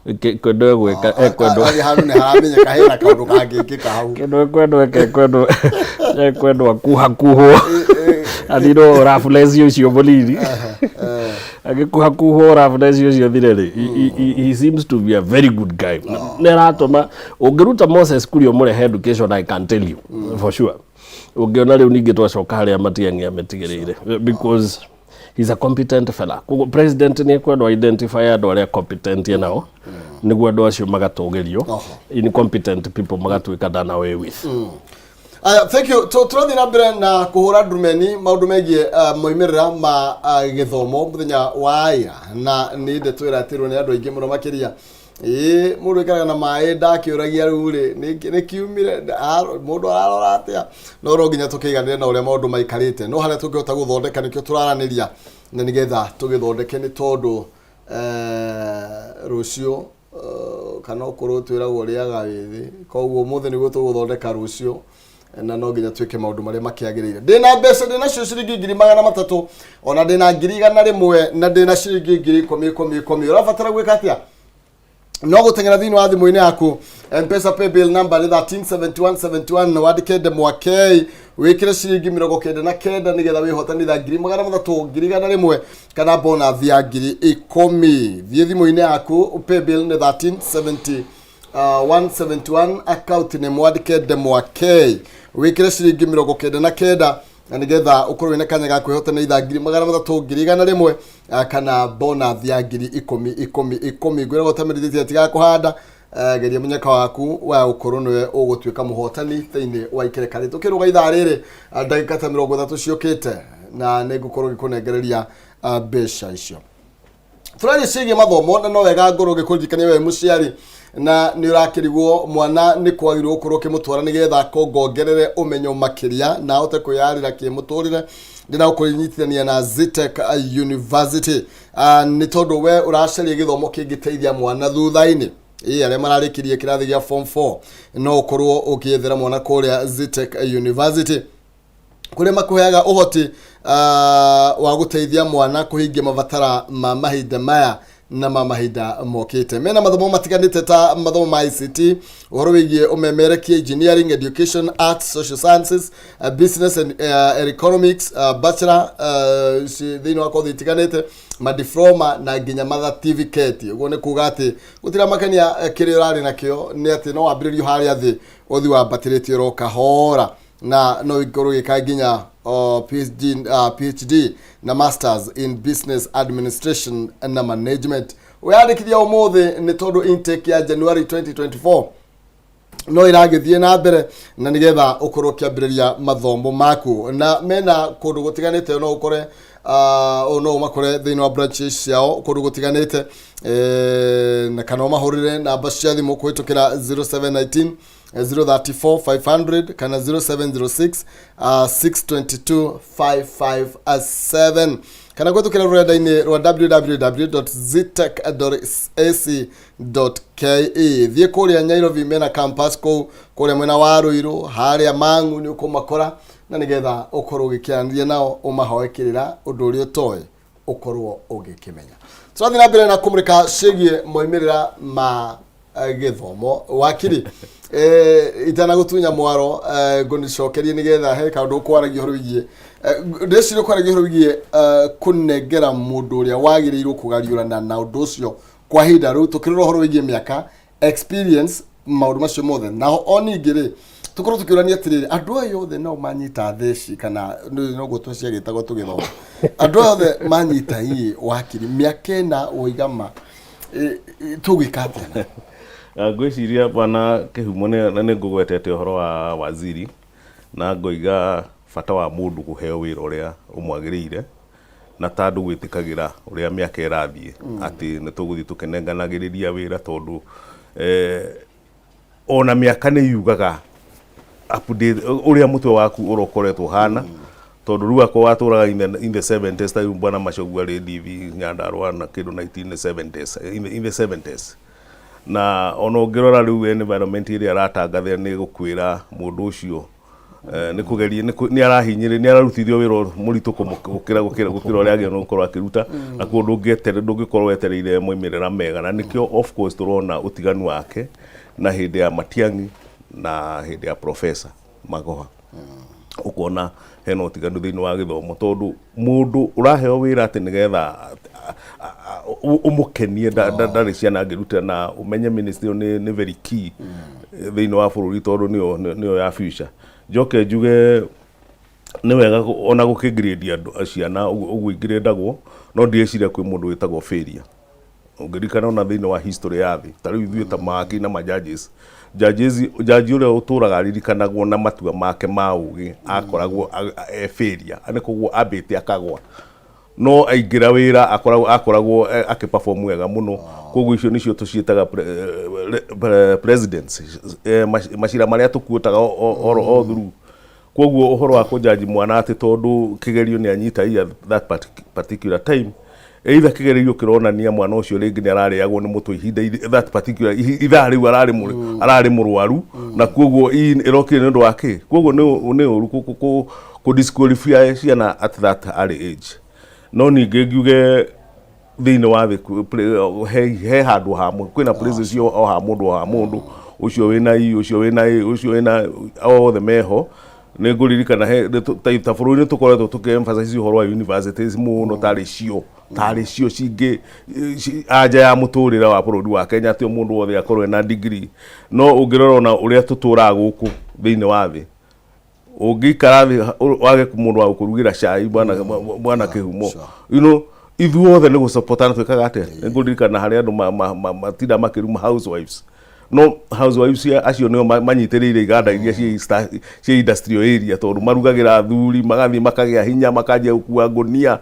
C: Kĩndũ egwĩka ekwendwo.
B: Harĩ handũ nĩ haramenyeka hena kaũndũ kangĩkĩka hau.
C: Kĩndũ ekwendwo eke ekwendwo akuhakuhwo athirwo roughness ũcio mũnini, agĩkuhakuhwo roughness ũcio thire rĩ, he seems to be a very good guy. Nĩ aratũma ũngĩruta Moses Kuria ũmũrehe education, I can tell you for sure ũngĩona rĩu ningĩ twacoka harĩa Matiang'i ametigĩrĩire, because he's a competent fella. Koguo president nĩ ekwendwo identify andũ arĩa competent nao nĩguo andũ acio magatũgĩrio, incompetent people magatuĩka done away with.
B: Aya, thank you. Tũrathiĩ na mbere na kũhũra ndumeni maũndũ megiĩ moimĩrĩra ma gĩthomo mũthenya wa ira, na nĩ ndeto ĩratirwo nĩ andũ aingĩ mũno makĩria. Ĩĩ, mũndũ ĩkaraga na maĩ ndakĩũragia rĩu rĩ nĩ kiumire mũndũ ararora atĩa, no nginya tũkĩiganĩre na ũrĩa maũndũ maikarĩte, no harĩa tũngĩhota gũthondeka nĩkĩo tũraranĩria na nĩgetha tũgĩthondeke, nĩ tondũ rũciũ kana ũkũrũ twĩragwo ũrĩaga wĩthĩ. Koguo ũmũthĩ nĩguo tũgũthondeka rũciũ, na no nginya twĩke maũndũ marĩa makĩagĩrĩire. Ndĩna mbeca, ndĩna cio ciringi 300,000, ona ndĩna 100,000, na ndĩna ciringi 10,000 10 10. Ũrabatara gwĩka atĩa? No gũteng'era thĩinĩ wa thimũ-inĩ yaku. Mpesa paybill number nĩ 137171, wandĩke ndemwa K, wĩkĩre ciringi 99 nĩgetha wĩhotanitha 300,000, 100,000 kana bonus ya 10,000. Thiĩ thimũ-inĩ yaku, paybill nĩ 1370 171, account nĩ mwandĩke ndemwa K, wĩkĩre ciringi 99 na nĩgetha ũkorwo wĩna kanya ga kwĩhotana itha 300,000, 100,000 kana bonus ya 10,000 10 10. Ngwĩra ũtamerithĩtie tiga kũhanda, geria mũnyaka waku wa gũkorwo nĩwe ũgũtuĩka mũhotani thĩinĩ wa ikereka rĩ. Tũkĩrũga ithaa rĩrĩ, ndagĩka ta 30 ciũkĩte na nĩ ngũkorwo ngĩkũnengereria mbeca icio. Tũraria ciĩgiĩ mathomo, na no wega ngorwo ngĩkũririkania we mũciari na nĩ ũrakĩrigwo mwana nĩ kwagĩrĩirwo gũkorwo ũkĩmũtwara nĩgetha akongongerere ũmenyo makĩria na ahote kwĩyarĩra kĩmũtũrĩre. Ndĩna gũkũnyitithania na Zetech University. Nĩ tondũ we ũracaria gĩthomo kĩngĩteithia mwana thutha-inĩ. Ĩ arĩa mararĩkirie kĩrathi gĩa form 4, no ũkorwo ũkĩethera mwana kũrĩa Zetech University, kũrĩa makũheaga ũhoti wa gũteithia mwana kũhingia mabatara ma mahinda maya na ma mahinda mokĩte. Mena mathomo matiganĩte ta mathomo ma ICT, ũhoro wĩgiĩ ũmemerekia, engineering, education, arts, social sciences, business and economics, bachelor thĩinĩ wa kothi itiganĩte, madiploma na nginya macertificate. Ũguo nĩ kuga atĩ gũtiramakania kĩrĩa ũrarĩ nakĩo, nĩ atĩ no wambĩrĩrio harĩa thĩ ũthi wambatĩrĩtie oro kahora, na no ikorwo gĩka nginya PhD na masters in business administration na management. Wĩyandĩkithia ũmũthĩ nĩ tondũ intake ya January 2024 no ĩragĩthiĩ na mbere, na nĩgetha ũkorwo ũkĩambĩrĩria mathomo maku. Na mena kũndũ gũtiganĩte, no ũkore no ũmakore thĩinĩ wa branches ciao kũndũ gũtiganĩte, na kana ũmahũrĩre namba cia thimũ kũhĩtũkĩra 0719 034 500 kana 0706 622 557, kana kũhĩtũkĩra rũrenda-inĩ rwa www.zetech.ac.ke. Thiĩ kũrĩa Nairobi, mena campus kũu kũrĩa mwena wa Ruiru, harĩa Mang'u nĩ ũkũmakora, na nĩgetha ũkorwo ũgĩkĩaranĩria nao, ũmahoe kĩrĩra ũndũ ũrĩa ũtoĩ ũkorwo ũgĩkĩmenya. Tũrathiĩ na mbere na kũmũrĩka ciĩgiĩ moimĩrĩra ma gĩthomo. Wakiri, itanagũtunya mwaro, ngũnicokerie nĩgetha he kaũndũ ũkwaragia ũhoro wĩgiĩ, ndĩreciria ũkwaragia ũhoro wĩgiĩ kũnengera mũndũ ũrĩa wagĩrĩirwo kũgariũrana na ũndũ ũcio kwa ihinda rĩu, tũkĩrora ũhoro wĩgiĩ mĩaka, experience, maũndũ macio mothe. Naho o ningĩ rĩ, tũkorwo tũkĩũrania atĩrĩrĩ, andũ aya othe no manyita theci kana noguo tweciagĩtagwo tũgĩthoma, andũ aya othe manyita ii, wakiri, mĩaka 4 woigama, tũgwĩka atĩa?
D: Ngwĩciria bwana Kĩhumo nĩ ngũgwetete ũhoro wa waziri na ngoiga bata wa mũndũ kũheo wĩra ũrĩa ũmwagĩrĩire, na ta andũ gwĩtĩkagĩra ũrĩa mĩaka ĩrathiĩ atĩ nĩ tũgũthiĩ tũkĩnenganagĩrĩria wĩra, tondũ ona mĩaka nĩ yugaga update ũrĩa mũtwe waku ũrokoretwo ũhana, tondũ rĩu akorwo watũraga in the 70s, ta rĩu bwana Machogu arĩ DV Nyandarua na kĩndũ 1970s, in the 70s, na ona ũngĩrora rĩu environment ĩrĩa aratangathĩra nĩ gũkwĩra mũndũ ũcio nĩ kũgeria nĩ arahinyĩrĩ, nĩ ararutithio wĩra mũritũ gũkĩra ũrĩa agĩrĩirwo gũkorwo akĩruta, na koguo ndũngĩkorwo wetereire moimĩrĩra mega. Na nĩkĩo of course tũrona ũtiganu wake na hĩndĩ ya Matiang'i na hĩndĩ ya Professor Magoha, ũkona hena ũtiganu thĩinĩ wa gĩthomo, tondũ mũndũ ũraheo wĩra atĩ nĩgetha ũmũkenie ndarĩ ciana angĩrutĩra. Na ũmenye ministry ĩyo nĩ very key thĩinĩ wa bũrũri, tondũ nĩyo ya future. Njoke njuge nĩ wega ona gũkĩgrade andũ ciana ũguo ingĩrĩndagwo, no ndireciria kwĩ mũndũ wĩtagwo failure. Ũngĩririkana ona thĩinĩ wa history ya thĩ, ta rĩu ithuĩ ta mawakiri na majudges, judges, jaji ũrĩa ũtũraga aririkanagwo na matua make ma ũgĩ akoragwo e failure, nĩ koguo ambĩte akagwa, no aingĩra wĩra akoragwo akĩ-perform wega mũno. Koguo icio nĩcio tũciĩtaga presidents, macira marĩa tũkuotaga all through. Koguo ũhoro wa kũjaji mwana atĩ tondũ kĩgerio nĩ anyita at that particular time, either kĩgerio kĩronania mwana ũcio rĩngĩ nĩ ararĩagwo nĩ mũtwe ihinda that particular ithaa rĩu ararĩ mũrwaru, na koguo ĩrokire nĩ ũndũ wa kĩ. Koguo nĩ ũru kũ disqualify ciana at that early age. No ningĩ ngiuge Thĩinĩ wa thĩ he handũ ha kwĩna places cio o ha mũndũ, o ha mũndũ ũcio wĩna I, ũcio wĩna A, ũcio wĩna othe meho. Nĩ ngũririkana he ta bũrũri nĩ tũkoretwo tũkĩ emphasize ũhoro wa universities mũno, tarĩ cio cingĩ anja ya mũtũrĩre wa bũrũri wa Kenya, atĩ o mũndũ wothe akorwo ena degree. No ũngĩrora ona ũrĩa tũtũraga gũkũ thĩinĩ wa thĩ, ũngĩikara thĩ wage mũndũ wa gũkũrugĩra cai, bwana Kĩhumo, ithuothe nĩ gũsupportana twĩkaga atĩa. Nĩ ngũririkana harĩ andũ matinda makĩruma housewives, no housewives acio nĩo manyitĩrĩire iganda iria ciĩ industrial area, tondũ marugagĩra athuri, magathiĩ makagĩa hinya, makanjia gũkua ngũnia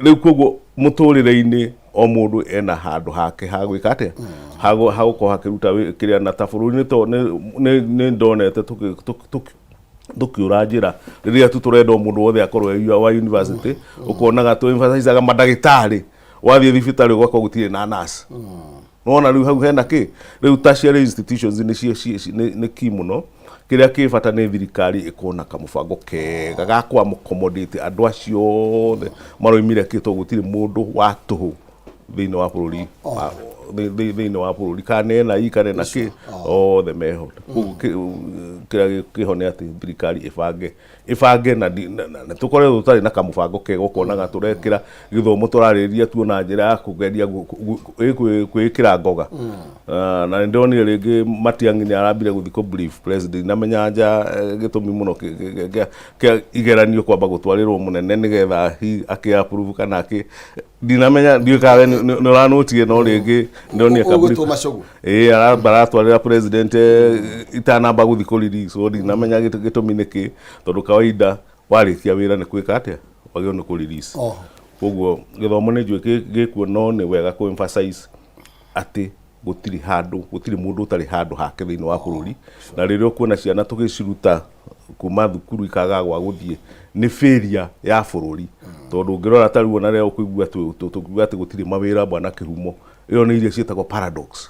D: rĩu. Koguo mũtũrĩre-inĩ o mũndũ ena handũ hake ha gwĩka atĩa, ha gũkorwo akĩruta kĩrĩa. Na ta bũrũri nĩ ndonete tũkĩũra njĩra rĩrĩa tu tũrenda o mũndũ wothe akorwo e wa university. Ũkonaga tũ emphasizaga mandagĩtarĩ, wathiĩ thibitarĩ ũgakorwo gũtirĩ na nurse. Nona rĩu hau hena kĩ? Rĩu tertiary institutions nĩ cio nĩ key mũno. Kĩrĩa kĩ bata nĩ thirikari ĩkorwo na kamũbango kega ga kũ accommodate andũ acio othe maroimire kĩ, tondũ gũtirĩ mũndũ wa tũhũ thĩinĩ wa bũrũri thĩinĩ wa bũrũri, kana ena I kana ena kĩ, othe meho. Koguo kĩrĩa kĩho nĩ atĩ thirikari ĩbange na tũkoretwo tũtarĩ na kamũbango kega. Ũkonaga tũrekĩra gĩthomo, tũrarĩrĩria tuo na njĩra ya kũgeria kwĩĩkĩra ngoga. Ah, na nĩ ndonire rĩngĩ Matiang'i nĩ arambire gũthiĩ kũ brief president, na menya anja gĩtũmi mũno kĩa igeranio kwamba gũtwarĩrwo mũnene nĩgetha akĩ approve kana akĩ, ndinamenya, ndiũĩ kana we nĩ ũranũtire, no rĩngĩ ndonire ka
B: Ũgwĩtwo Macogu.
D: Ĩĩ, aramba aratwarĩra president itanamba gũthiĩ kũ release o, ndinamenya gĩtũmi nĩ kĩ, tondũ kawaida warĩkia wĩra nĩ gwĩka atĩa, wagĩrĩirwo nĩ kũ release. Koguo gĩthomo nĩ njũĩ gĩkuo, no nĩ wega kũ emphasize atĩ gũtirĩ handũ, gũtirĩ mũndũ ũtarĩ handũ hake thĩinĩ wa bũrũri. Na rĩrĩa ũkuona ciana tũgĩciruta kuma thukuru ikaga gwa gũthiĩ, nĩ failure ya bũrũri, tondũ ũngĩrora ta rĩu ona rĩrĩa ũkũigua tũkiuga atĩ gũtirĩ mawĩra, bwana Kĩhumo, ĩyo nĩ iria ciĩtagwo paradox,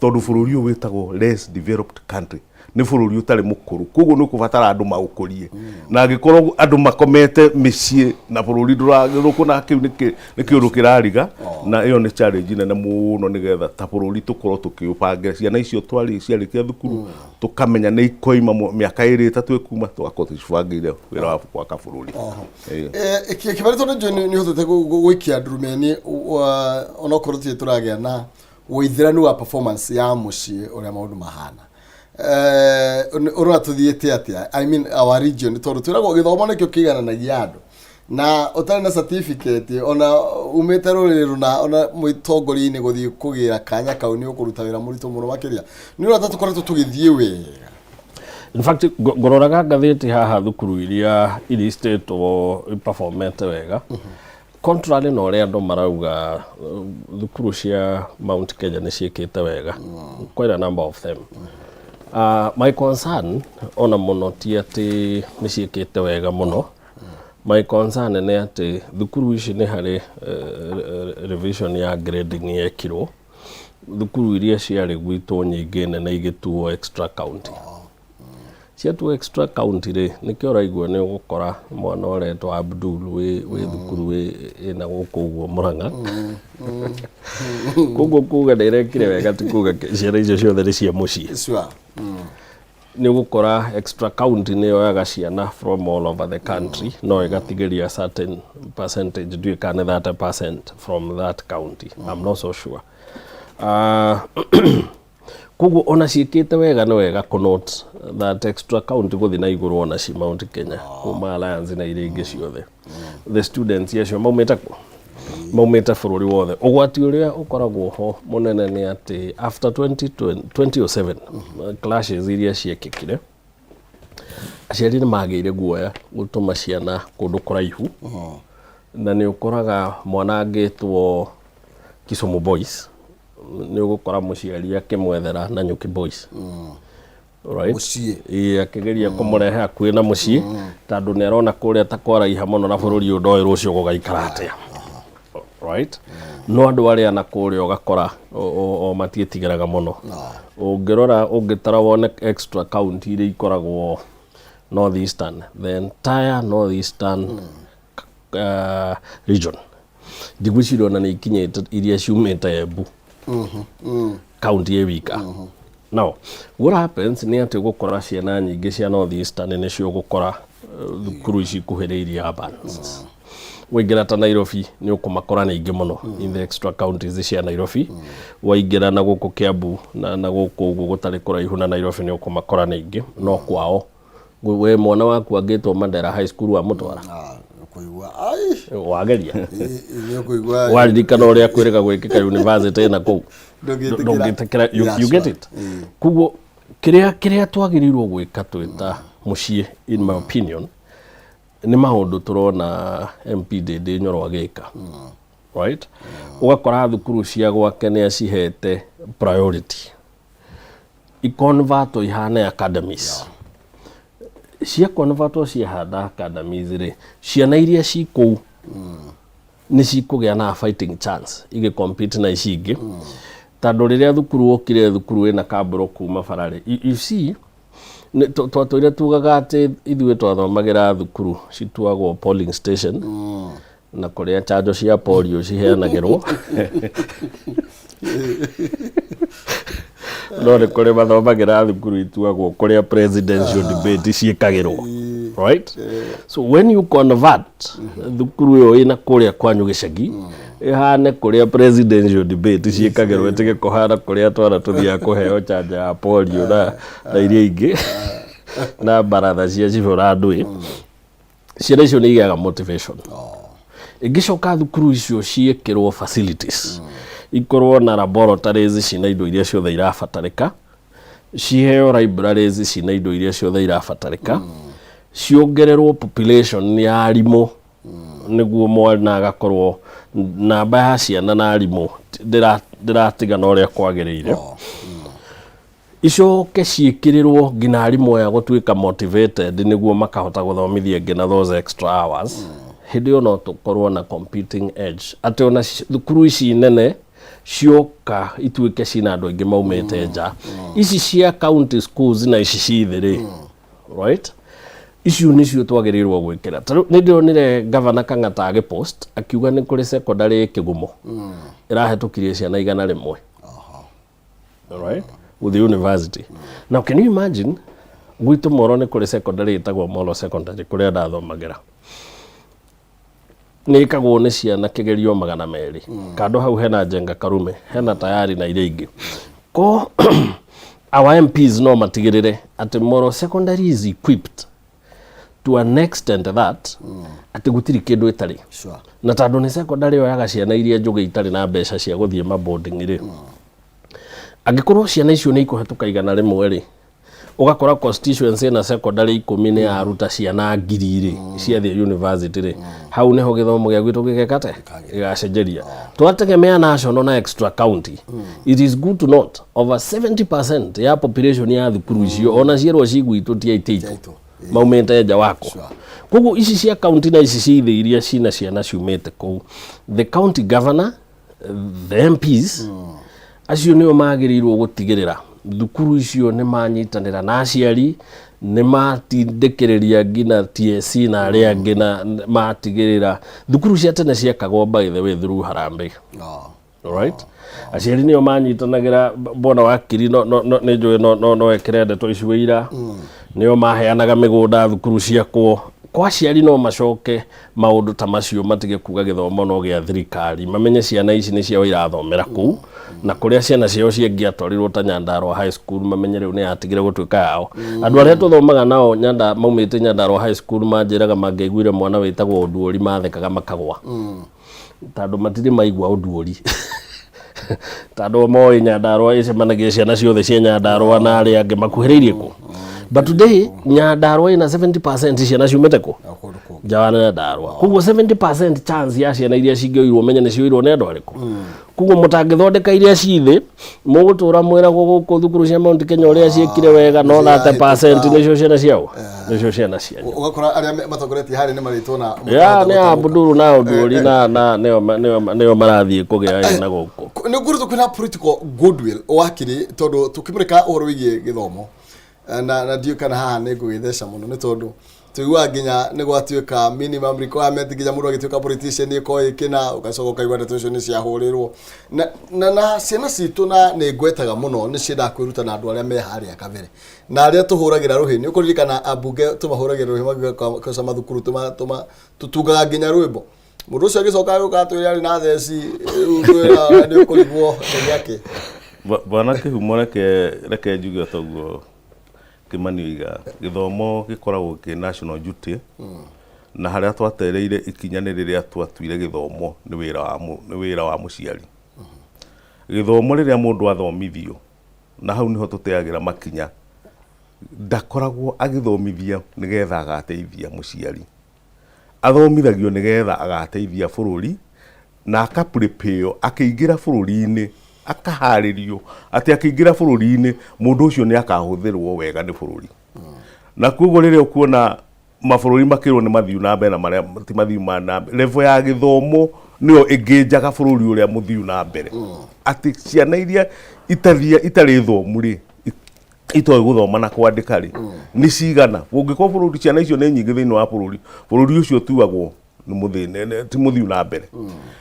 D: tondũ bũrũri ũyũ wĩtagwo less developed country, nĩ bũrũri ũtarĩ mũkũrũ. Koguo nĩ ũkũbatara andũ maũkũrie, na angĩkorwo andũ makomete mĩciĩ na bũrũri ndũkũna, kĩu nĩ kĩũndũ kĩrariga, na ĩyo nĩ challenge nene mũno, nĩgetha ta bũrũri tũkorwo tũkĩũbangĩra ciana icio twarĩ ciarĩkia thukuru, tũkamenya nĩ ikoima mĩaka 2 3 ĩkuma, tũgakorwo tũcibangĩire wĩra wa gwaka bũrũri. Ĩĩ.
B: Kĩbarĩ, tondũ njũĩ nĩ ũhotete gũikia ndurumeni, onokorwo tũtirĩ tũragĩa na ũithĩranu wa performance ya mũciĩ ũrĩa maũndũ mahana, ũrona tũthiĩte atĩa, I mean our region? Tondũ twĩragwo gĩthomo nĩkĩo kĩigananagia andũ, na ũtarĩ na certificate, ona umĩte rũrĩrĩ rũna, ona mũtongoria-inĩ gũthiĩ kũgĩra kanya kau nĩ ũkũruta wĩra mũritũ mũno makĩria. Nĩ ũrona ta tũkoretwo tũgĩthiĩ wega?
C: In fact, ngũroraga ngathĩti haha, thukuru iria iristĩtwo iperformete wega, contrary na ũrĩa andũ marauga, thukuru cia Mount Kenya nĩ ciĩkĩte wega, quite a number of them. My concern ona mũno ti atĩ nĩ ciĩkĩte wega mũno. My concern nĩ atĩ thukuru ici nĩ harĩ revision ya grading yekirwo. Thukuru iria ciarĩ gwitũ nyingĩ nene igĩtuo extra county. Ciatuo extra county rĩ, nĩkĩo ũraigua nĩ ũgũkora mwana ũretwo Abdul wĩ thukuru wĩ ĩna gũkũ ũguo Mũrang'a. Koguo kuga nĩ ĩrekire wega ti kuga ciana icio ciothe nĩ cia mũciĩ. Nĩ ũgũkora extra county nĩ yoyaga ciana from all over the country, no ĩgatigĩria certain percentage, ndiũĩ kana nĩ 30% from that county, I'm not so sure. Koguo ona ciĩkĩte wega, nĩ wega kũ note that extra county gũthiĩ na igũrũ, ona ci Mount Kenya kuma Alliance na iria ingĩ ciothe, the students acio maumĩte kũ? Maumĩte bũrũri wothe. Ũgwati ũrĩa ũkoragwo ho mũnene nĩ atĩ after 20, 2007 clashes iria ciekĩkire, aciari nĩ magĩire guoya gũtũma ciana kũndũ kũraihu, na nĩ ũkoraga mwana angĩtwo Kisumu Boys, nĩ ũgũkora mũciari akĩmwethera Nanyuki Boys, right?
B: Mũciĩ.
C: Ĩĩ, akĩgeria kũmũrehe hakuhĩ na mũciĩ, tondũ nĩ arona kũrĩa ta kwaraiha mũno na bũrũri ũyũ ndoĩ rũciũ gũgaikara atĩa, right? No andũ arĩa na kũrĩa ũgakora o matiĩtigĩraga mũno. Ũngĩrora, ũngĩtara wone extra county iria ikoragwo North Eastern, the entire North Eastern region. Ndigwĩciria ona nĩ ikinyĩte iria ciumĩte Embu kaunti ĩ wika. Now what happens nĩ atĩ ũgũkora ciana nyingĩ cia North Eastern nĩcio ũgũkora thukuru ici ikuhĩrĩirie urbans. Waingĩra ta Nairobi nĩ ũkũmakora nĩ aingĩ mũno in the extra counties cia Nairobi. Waingĩra na gũkũ Kiambu na gũkũ ũguo gũtarĩ kũraihu na Nairobi nĩ ũkũmakora nĩ aingĩ no kwao we mwana waku angĩtwo Mandera High School wamũtwara?
B: Ah, kũigua ai
C: Wageria
B: nĩ ũkũigua
C: waririkana ũrĩa kwĩrĩga gwĩkĩka university na kũu.
B: Ndũngĩtĩkĩra.
C: Ndũngĩtĩkĩra,
B: Yeah,
C: you get
B: sure.
C: it. Koguo kĩrĩa twagĩrĩirwo gwĩka twĩ ta mũciĩ, in my opinion, nĩ maũndũ tũrona MP Ndindi Nyoro agĩka, right? Ũgakora thukuru cia gwake nĩ acihete priority, ikonvatwo ihane academies. Cia convertwo ciahanda academies rĩ, ciana iria ci kũu nĩ cikũgĩa na fighting chance igĩ compete na ici ingĩ, tondũ rĩrĩa thukuru wokire thukuru ĩna kambũro kuma bara rĩ, you see, twatũire tugaga atĩ ithuĩ twathomagĩra thukuru cituagwo polling station na kũrĩa chanjo cia polio ciheanagĩrwo, no nĩ kũrĩ mathomagĩra thukuru ituagwo kũrĩa presidential debate ciĩkagĩrwo, right? So when you convert thukuru ĩyo ĩna kũrĩa kwanyu gĩcagi ĩhane kũrĩa presidential debate ciĩkagĩrwo, ĩtige kũhana kũrĩa twana tũthiaga kũheo chanja ya polio na iria ingĩ na baratha cia cibũ na ndũĩ, ciana icio nĩ igĩaga motivation. Ĩngĩcoka thukuru icio ciĩkĩrwo facilities, ikorwo na laboratories cina indo iria ciothe irabatarĩka, ciheo libraries cina indo iria ciothe irabatarĩka, ciongererwo population ya arimũ nĩguo mwana agakorwo namba ya ciana na arimũ ndĩratigana ũrĩa kwagĩrĩire, icoke ciĩkĩrĩrwo nginya arimũ aya gũtuĩka motivated nĩguo makahota gũthomithia nginya those extra hours. Hĩndĩ ĩyo no tũkorwo na competing edge atĩ ona thukuru ici nene cioka ituĩke cina andũ aingĩ maumĩte nja, ici cia county schools na ici ci thĩ rĩ, right, icio nĩcio twagĩrĩirwo gwĩkĩra. Ta rĩu nĩ ndĩronire Gavana Kang'ata agĩpost akiuga nĩ kũrĩ secondary Kĩgumo ĩrahĩtũkirie ciana 100, right, with the university. Now can you imagine, gwitũ Moro nĩ kũrĩ secondary ĩtagwo Moro Secondary kũrĩa ndathomagĩra, nĩ ĩkagwo nĩ ciana kĩgerio 200. Kando hau hena Njenga Karume, hena Tayari na iria ingĩ. Ko our MPs no matigĩrĩre atĩ Moro Secondary is equipped to an extent that atĩ gũtirĩ kĩndũ ĩtarĩ, na tondũ nĩ secondary yoyaga ciana iria njũgĩ itarĩ na mbeca cia gũthiĩ maboarding rĩ, angĩkorwo ciana icio nĩ ikũhetũka 100 rĩ, ũgakora constituency na secondary 10 nĩ yaruta ciana 1000 rĩ ciathiĩ university rĩ, hau nĩho gĩthomo gĩa gwitũ gĩgekate gĩgacenjeria. Twategemea national na extra county. It is good to note over 70% ya population ya thukuru icio ona cierwo ci gwitũ ti aitĩ itũ,
B: aitũ.
C: Maumĩte nja wako. Koguo ici cia county na ici ci thĩ iria cina ciana ciumĩte kũu, the county governor, the MPs acio nĩo magĩrĩirwo gũtigĩrĩra thukuru icio nĩ manyitanĩra na aciari, nĩ matindĩkĩrĩria nginya TSC na arĩa angĩ, na matigĩrĩra thukuru cia tene ciakagwo, by the way, through harambee. Alright, aciari nĩo manyitanagĩra. Bwana wakiri no nĩ njũĩ no ekĩre ndeto ici wĩira, nĩo maheanaga mĩgũnda thukuru ciakwo. Kwa aciari no macoke maũndũ ta macio, matige kuga gĩthomo no gĩa thirikari, mamenye ciana ici nĩ ciao irathomera kũu, na kũrĩa ciana ciao ciangĩatwarirwo ta Nyandarua High School, mamenye rĩu nĩ yatigire gũtuĩka yao. Andũ arĩa tũthomaga nao Nyanda maumĩte Nyandarua High School manjĩraga mangĩaiguire mwana wĩtagwo Oduori mathekaga makagwa, tondũ matirĩ maigua Oduori, tondũ moĩ Nyandarua ĩcemanagia ciana ciothe cia Nyandarua na arĩa angĩ makuhĩrĩirie kũ. But today Nyandarua ĩna 70% ciana ciumĩte kũ?
B: Na kũndũ kũngĩ.
C: Nja wa Nyandarua. Koguo 70% chance ya ciana iria cingĩoirwo menye nĩ cioirwo nĩ andũ arĩkũ. Koguo mũtangĩthondeka iria ci thĩ, mũgũtũra mwĩragwo gũkũ thukuru cia Mount Kenya ũrĩa ciĩkire wega, no 30% nĩcio ciana ciao, nĩcio ciana cianyu.
B: Ũgakora arĩa matongoretie harĩa nĩ marĩtwo na
C: ya nĩ Abduru na Oduori na nĩo marathiĩ kũgĩa ĩ na gũkũ.
B: Nĩ nguruto kwĩna political goodwill wakiri, tondũ tũkĩmũrĩka ũhoro wĩgiĩ gĩthomo, na ndiũĩ kana haha nĩ ngũgĩtheca mũno nĩ tondũ Tũiguaga nginya nĩ gwatuĩka minimum requirement nginya mũndũ agĩtuĩka politician ĩkorwo ĩkĩna, ũgacoka ũkaigua ndeto icio nĩ ciahũrĩrwo. Na, na, na ciana citũ na nĩ ngwetaga mũno nĩ ciendaga kwĩruta na andũ arĩa me harĩa kabere na arĩa tũhũragĩra rũhĩ. Nĩ ũkũririkana ambunge tũmahũragĩra rũhĩ magĩũka mathukuru, tũtungaga nginya rwĩmbo. Mũndũ ũcio agĩcoka agĩũka atwĩre arĩ na theci, rĩu twĩra nĩ ũkũrigwo nĩ gĩake.
D: Bwana Kĩhumo, reke njuge o toguo Kĩmani oiga, gĩthomo gĩkoragwo kĩ national duty, na harĩa twatereire ikinya nĩ rĩrĩa twatuire gĩthomo nĩ wĩra wa nĩ wĩra wa mũciari. Gĩthomo rĩrĩa mũndũ athomithio, na hau nĩho tũteagĩra makinya, ndakoragwo agĩthomithia nĩgetha agateithia mũciari. Athomithagio nĩgetha agateithia bũrũri na aka prepare akĩingĩra bũrũri-inĩ, akaharĩrio atĩ akĩingĩra bũrũri-inĩ mũndũ ũcio nĩ akahũthĩrwo wega nĩ bũrũri. Na koguo rĩrĩa ũkuona mabũrũri makĩrwo nĩ mathiu na mbere na marĩa ti mathiu ma na mbere, level ya gĩthomo nĩyo ĩngĩnjaga bũrũri ũrĩa mũthiu na mbere. Atĩ ciana iria itarĩ thomu rĩ, itoĩ gũthoma na kwandĩka rĩ, nĩ cigana? Ũngĩkorwo bũrũri ciana icio nĩ nyingĩ thĩinĩ wa bũrũri, bũrũri ũcio ũtuagwo nĩ mũthĩne, ti mũthiu na mbere.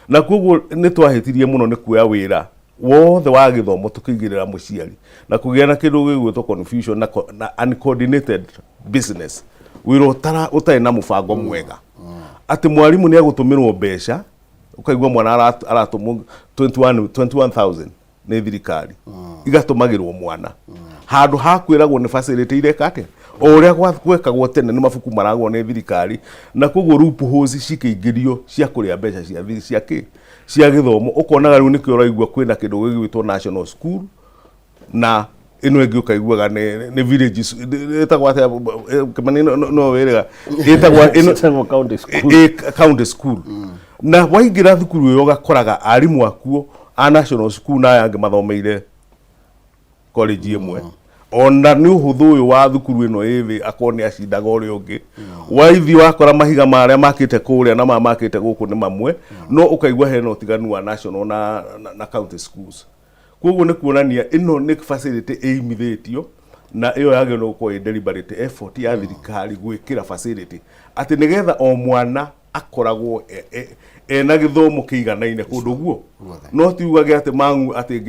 D: Na koguo nĩ twahĩtirie mũno nĩ kuoya wĩra wothe wa gĩthomo tũkĩigĩrĩra mũciari na kũgĩa na kĩndũ gĩgwĩtwo confusion na uncoordinated business, wĩra ũtarĩ na mũbango mwega, atĩ mwarimũ nĩ egũtũmĩrwo mbeca, ũkaigua mwana aratũmwo 21 21,000 nĩ thirikari, igatũmagĩrwo mwana handũ ha kwĩragwo nĩ facility ireka atĩa, o ũrĩa gwekagwo tene, nĩ mabuku maragwo nĩ thirikari. Na koguo loopholes cikĩingĩrio cia kũrĩa mbeca cia kĩ cia gĩthomo. Ũkonaga rĩu nĩkĩo ũraigua kwĩna kĩndũ gĩgwĩtwo national school na ĩno ĩngĩ ũkaiguaga nĩ village ĩtagwo atĩa, Kĩmani? No wĩrĩga ĩtagwo ĩno?
C: Ĩtagwo county school.
D: County school. Na waingĩra thukuru ĩyo ũgakoraga arimũ akuo a national school na aya angĩ mathomeire college ĩmwe. Ona nĩ ũhũthũ ũyũ wa thukuru ĩno ĩ thĩ akorwo nĩ acindaga ũrĩa ũngĩ. Waithiĩ wakora mahiga marĩa makĩte kũrĩa na maya makĩte gũkũ nĩ mamwe, no ũkaigua hena ũtiganu wa national na county schools. Koguo nĩ kuonania ĩno nĩ facility ĩimithĩtio na ĩyo yagĩrĩirwo gũkorwo ĩ deliberate effort ya thirikari gwĩkĩra facility atĩ nĩgetha o mwana akoragwo ena gĩthomo kĩiganaine kũndũ guo.
B: Guothe.
D: No ti ugage atĩ mang'u atĩ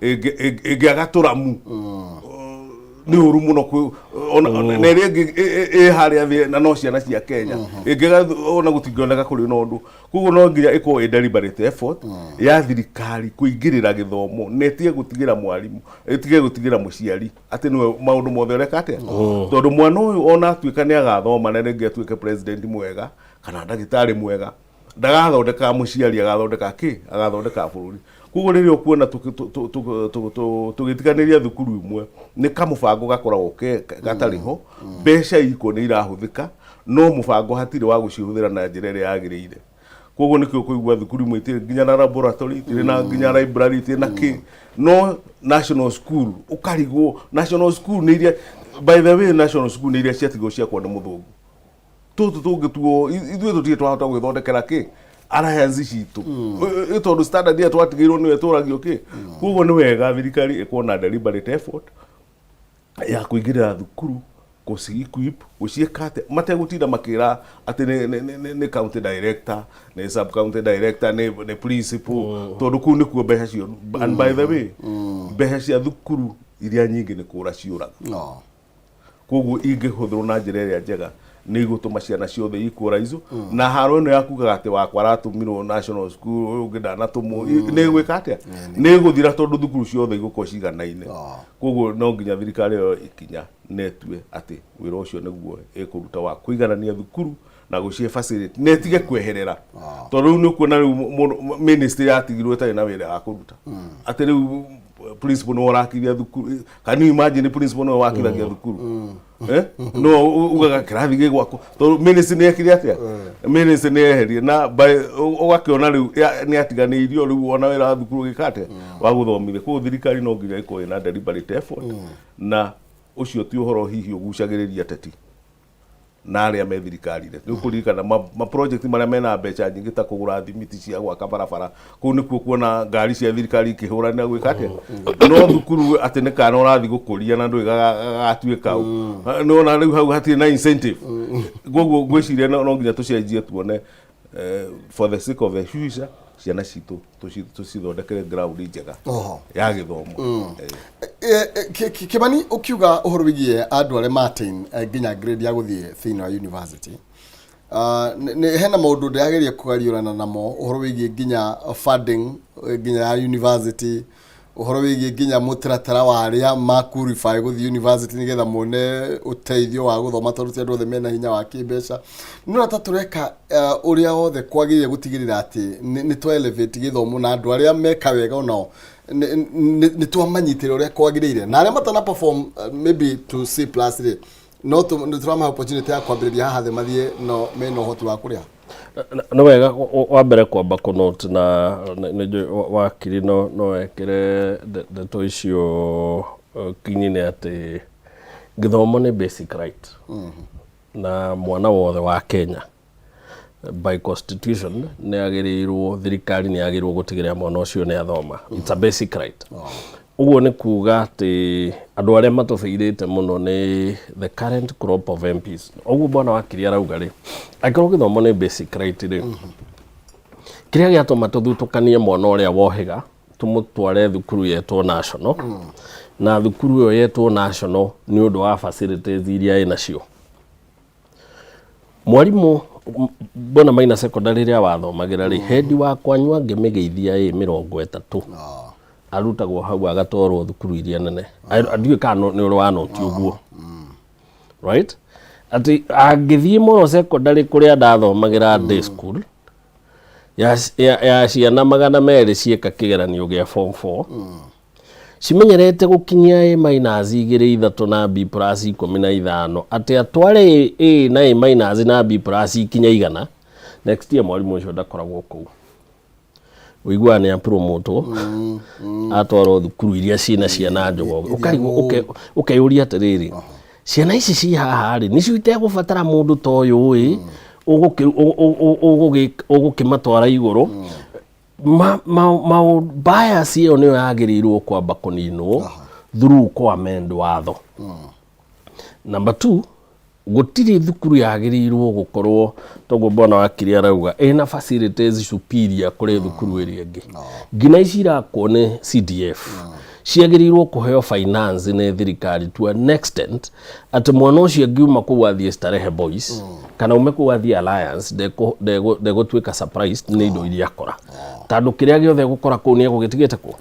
D: ĩngĩaga tũramu nĩ ũru mũno na ĩrĩa ĩngĩ ĩ harĩa thĩ na no ciana cia Kenya ĩngĩaga ona gũtingĩoneka kũrĩ na ũndũ. Koguo no nginya ĩkorwo ĩ deliberate effort ya thirikari kũingĩrĩra gĩthomo na ĩtige gũtigĩra mwarimũ, ĩtige gũtigĩra mũciari atĩ nĩwe maũndũ mothe ũreka atĩa, tondũ mwana ũyũ ona atuĩka nĩ agathoma na rĩngĩ atuĩke president mwega kana ndagĩtarĩ mwega, ndagathondeka mũciari, agathondeka kĩ? Agathondeka bũrũri. Koguo rĩrĩa ũkuona tũgĩtiganĩria thukuru imwe, nĩ kamũbango gakoragwo gatarĩ ho. Mbeca iko nĩ irahũthĩka, no mũbango hatirĩ wa gũcihũthĩra na njĩra ĩrĩa yagĩrĩire. Koguo nĩkĩo kũigua thukuru imwe itirĩ nginya na laboratory, itirĩ na nginya library, itirĩ na kĩ. No national school ũkarigwo, national school nĩ iria, by the way, national school nĩ iria ciatigwo ciakwo nĩ mũthũngũ. Tũtũ tũngĩ tuo ithuĩ tũtirĩ twahota gwĩthondekera kĩ alliance citũ. Tondũ standard ĩrĩa twatigĩirwo nĩyo ĩtũragio kĩ. Koguo nĩ wega thirikari ĩkorwo na deliberate effort ya kũingĩrĩra thukuru, gũci equip, gũciĩka atĩa, mategũtinda makĩra atĩ nĩ county director, nĩ sub county director, nĩ principal, tondũ kũu nĩkuo mbeca cio. And by the way, mbeca cia thukuru iria nyingĩ nĩ kũra ciũraga.
B: No.
D: Koguo ingĩhũthĩrwo na njĩra ĩrĩa njega nĩ igũtũma ciana ciothe equalize na haro ĩno ya kugaga atĩ wakwa aratũmirwo national school, ũyũ ũngĩ ndanatũmwo, nĩ ĩgwĩka atĩa? Nĩ ĩgũthira, tondũ thukuru ciothe igũkorwo ciganaine. Koguo no nginya thirikari ĩyo ikinya na ĩtue atĩ wĩra ũcio nĩguo ĩkũruta wa kũiganania thukuru na gũcihe facility na ĩtige kweherera, tondũ rĩu nĩ ũkuona rĩu ministry yatigirwo ĩtarĩ na wĩra wa kũruta, atĩ rĩu principal nĩwe ũrakithia thukuru. Can you imagine principal nĩwe wakithagia thukuru? Eh? No ugaga kĩrathi gĩ gwakwa, tondũ ministry nĩ ekire atĩa? Ministry nĩ yeherie na ũgakĩona rĩu nĩ atiganĩirio rĩu ona wĩra wa thukuru ũgĩka atĩa wa gũthomithia. Koguo thirikari no nginya ĩkorwo ĩna deliberate effort, na ũcio ti ũhoro hihi ũgucagĩrĩria ateti. Na arĩa me thirikari-inĩ nĩ ũkũririkana ma project marĩa mena mbeca nyingĩ ta kũgũra thimiti cia gwaka barabara, kũu nĩkuo kuona ngari cia thirikari ikĩhũranĩra gwĩka atĩa, no thukuru atĩ nĩ kana ũrathiĩ gũkũria na ndũĩ gagatuĩka ũ. Nĩwona rĩu hau hatirĩ na incentive. Koguo ngwĩciria no nginya tũcenjie tuone for the sake of the future ciana citũ tũcithondekere ground njega ya gĩthomo.
B: Kĩmani, ũkiuga ũhoro wĩgiĩ andũ arĩa matain nginya grade ya gũthiĩ thĩinĩ wa university, hena maũndũ ndĩrageria kũgariũrana namo ũhoro wĩgiĩ nginya funding nginya ya university, ũhoro wĩgiĩ nginya mũtaratara wa arĩa ma qualify gũthiĩ university nĩgetha mone ũteithio wa gũthoma, tondũ ti andũ othe mena hinya wa kĩmbeca. Nĩ ta tũreka ũrĩa wothe kwagĩrĩire gũtigĩrĩra atĩ nĩ twa elevate gĩthomo na andũ arĩa meka wega onao nĩ twamanyitĩra ũrĩa kwagĩrĩire, na arĩa matana perform maybe to C plus rĩ, no nĩ tũramahe opportunity ya kwambĩrĩria haha thĩ mathiĩ no mena ũhoti wa kũrĩha?
C: Nĩ wega wa mbere kwamba kũnote na nĩ njũĩ wakiri no ekĩre ndeto icio kinyi-inĩ atĩ gĩthomo nĩ basic right na mwana wothe wa Kenya by constitution nĩ agĩrĩirwo, thirikari nĩ yagĩrĩirwo gũtigĩrĩra mwana ũcio nĩ athoma. It's a basic right. Ũguo nĩ kuga atĩ andũ arĩa matũbĩirĩte mũno nĩ the current crop of MPs. Ũguo bwana wakiri arauga rĩ, angĩkorwo gĩthomo nĩ basic right rĩ, kĩrĩa gĩatũma tũthutũkanie mwana ũrĩa wohĩga tũmũtware thukuru yetwo national, na thukuru ĩyo yetwo national nĩ ũndũ wa facilities iria ĩnacio, mwarimũ mbona maina secondary rĩrĩa wathomagĩra rĩ, hendi wa kwanyu angĩmĩgeithia ĩ 30 arutagwo hau agatwarwo thukuru iria nene. Ndiũĩ kana nĩ ũrĩ wanoti ũguo, right, atĩ angĩthiĩ mũno secondary kũrĩa ndathomagĩra day school ya ciana 200 ciĩka kĩgeranio gĩa form 4 cimenyerete gũkinyia A minus igĩrĩ ithatũ na B plus 15, atĩ atware A na A minus na B plus ikinya 100, next year mwarimũ ũcio ndakoragwo kũu, ũiguaga nĩ apromotwo atwarwo thukuru iria ciĩna ciana njũgũ. Ũkarigwo ũkeyũria atĩrĩrĩ, ciana ici ci haha rĩ, nĩcio itegũbatara mũndũ ta ũyũ ĩ ũgũkĩmatwara igũrũ? Bias ĩyo nĩyo yagĩrĩirwo kwamba kũninwo through kũ amend watho. Number two, gũtirĩ thukuru yagĩrĩirwo gũkorwo toguo bwana wakiri arauga ĩna facilities superior kũrĩ thukuru ĩrĩa ĩngĩ. Nginya ici irakwo nĩ CDF ciagĩrĩirwo kũheo finance nĩ thirikari to an extent atĩ mwana ũcio angiuma kũu athiĩ Starehe Boys kana ume kũu athiĩ Alliance, ndegũtuĩka surprised nĩ indo iria akora, tondũ kĩrĩa gĩothe egũkora kũu nĩ egũgĩtigĩte kuo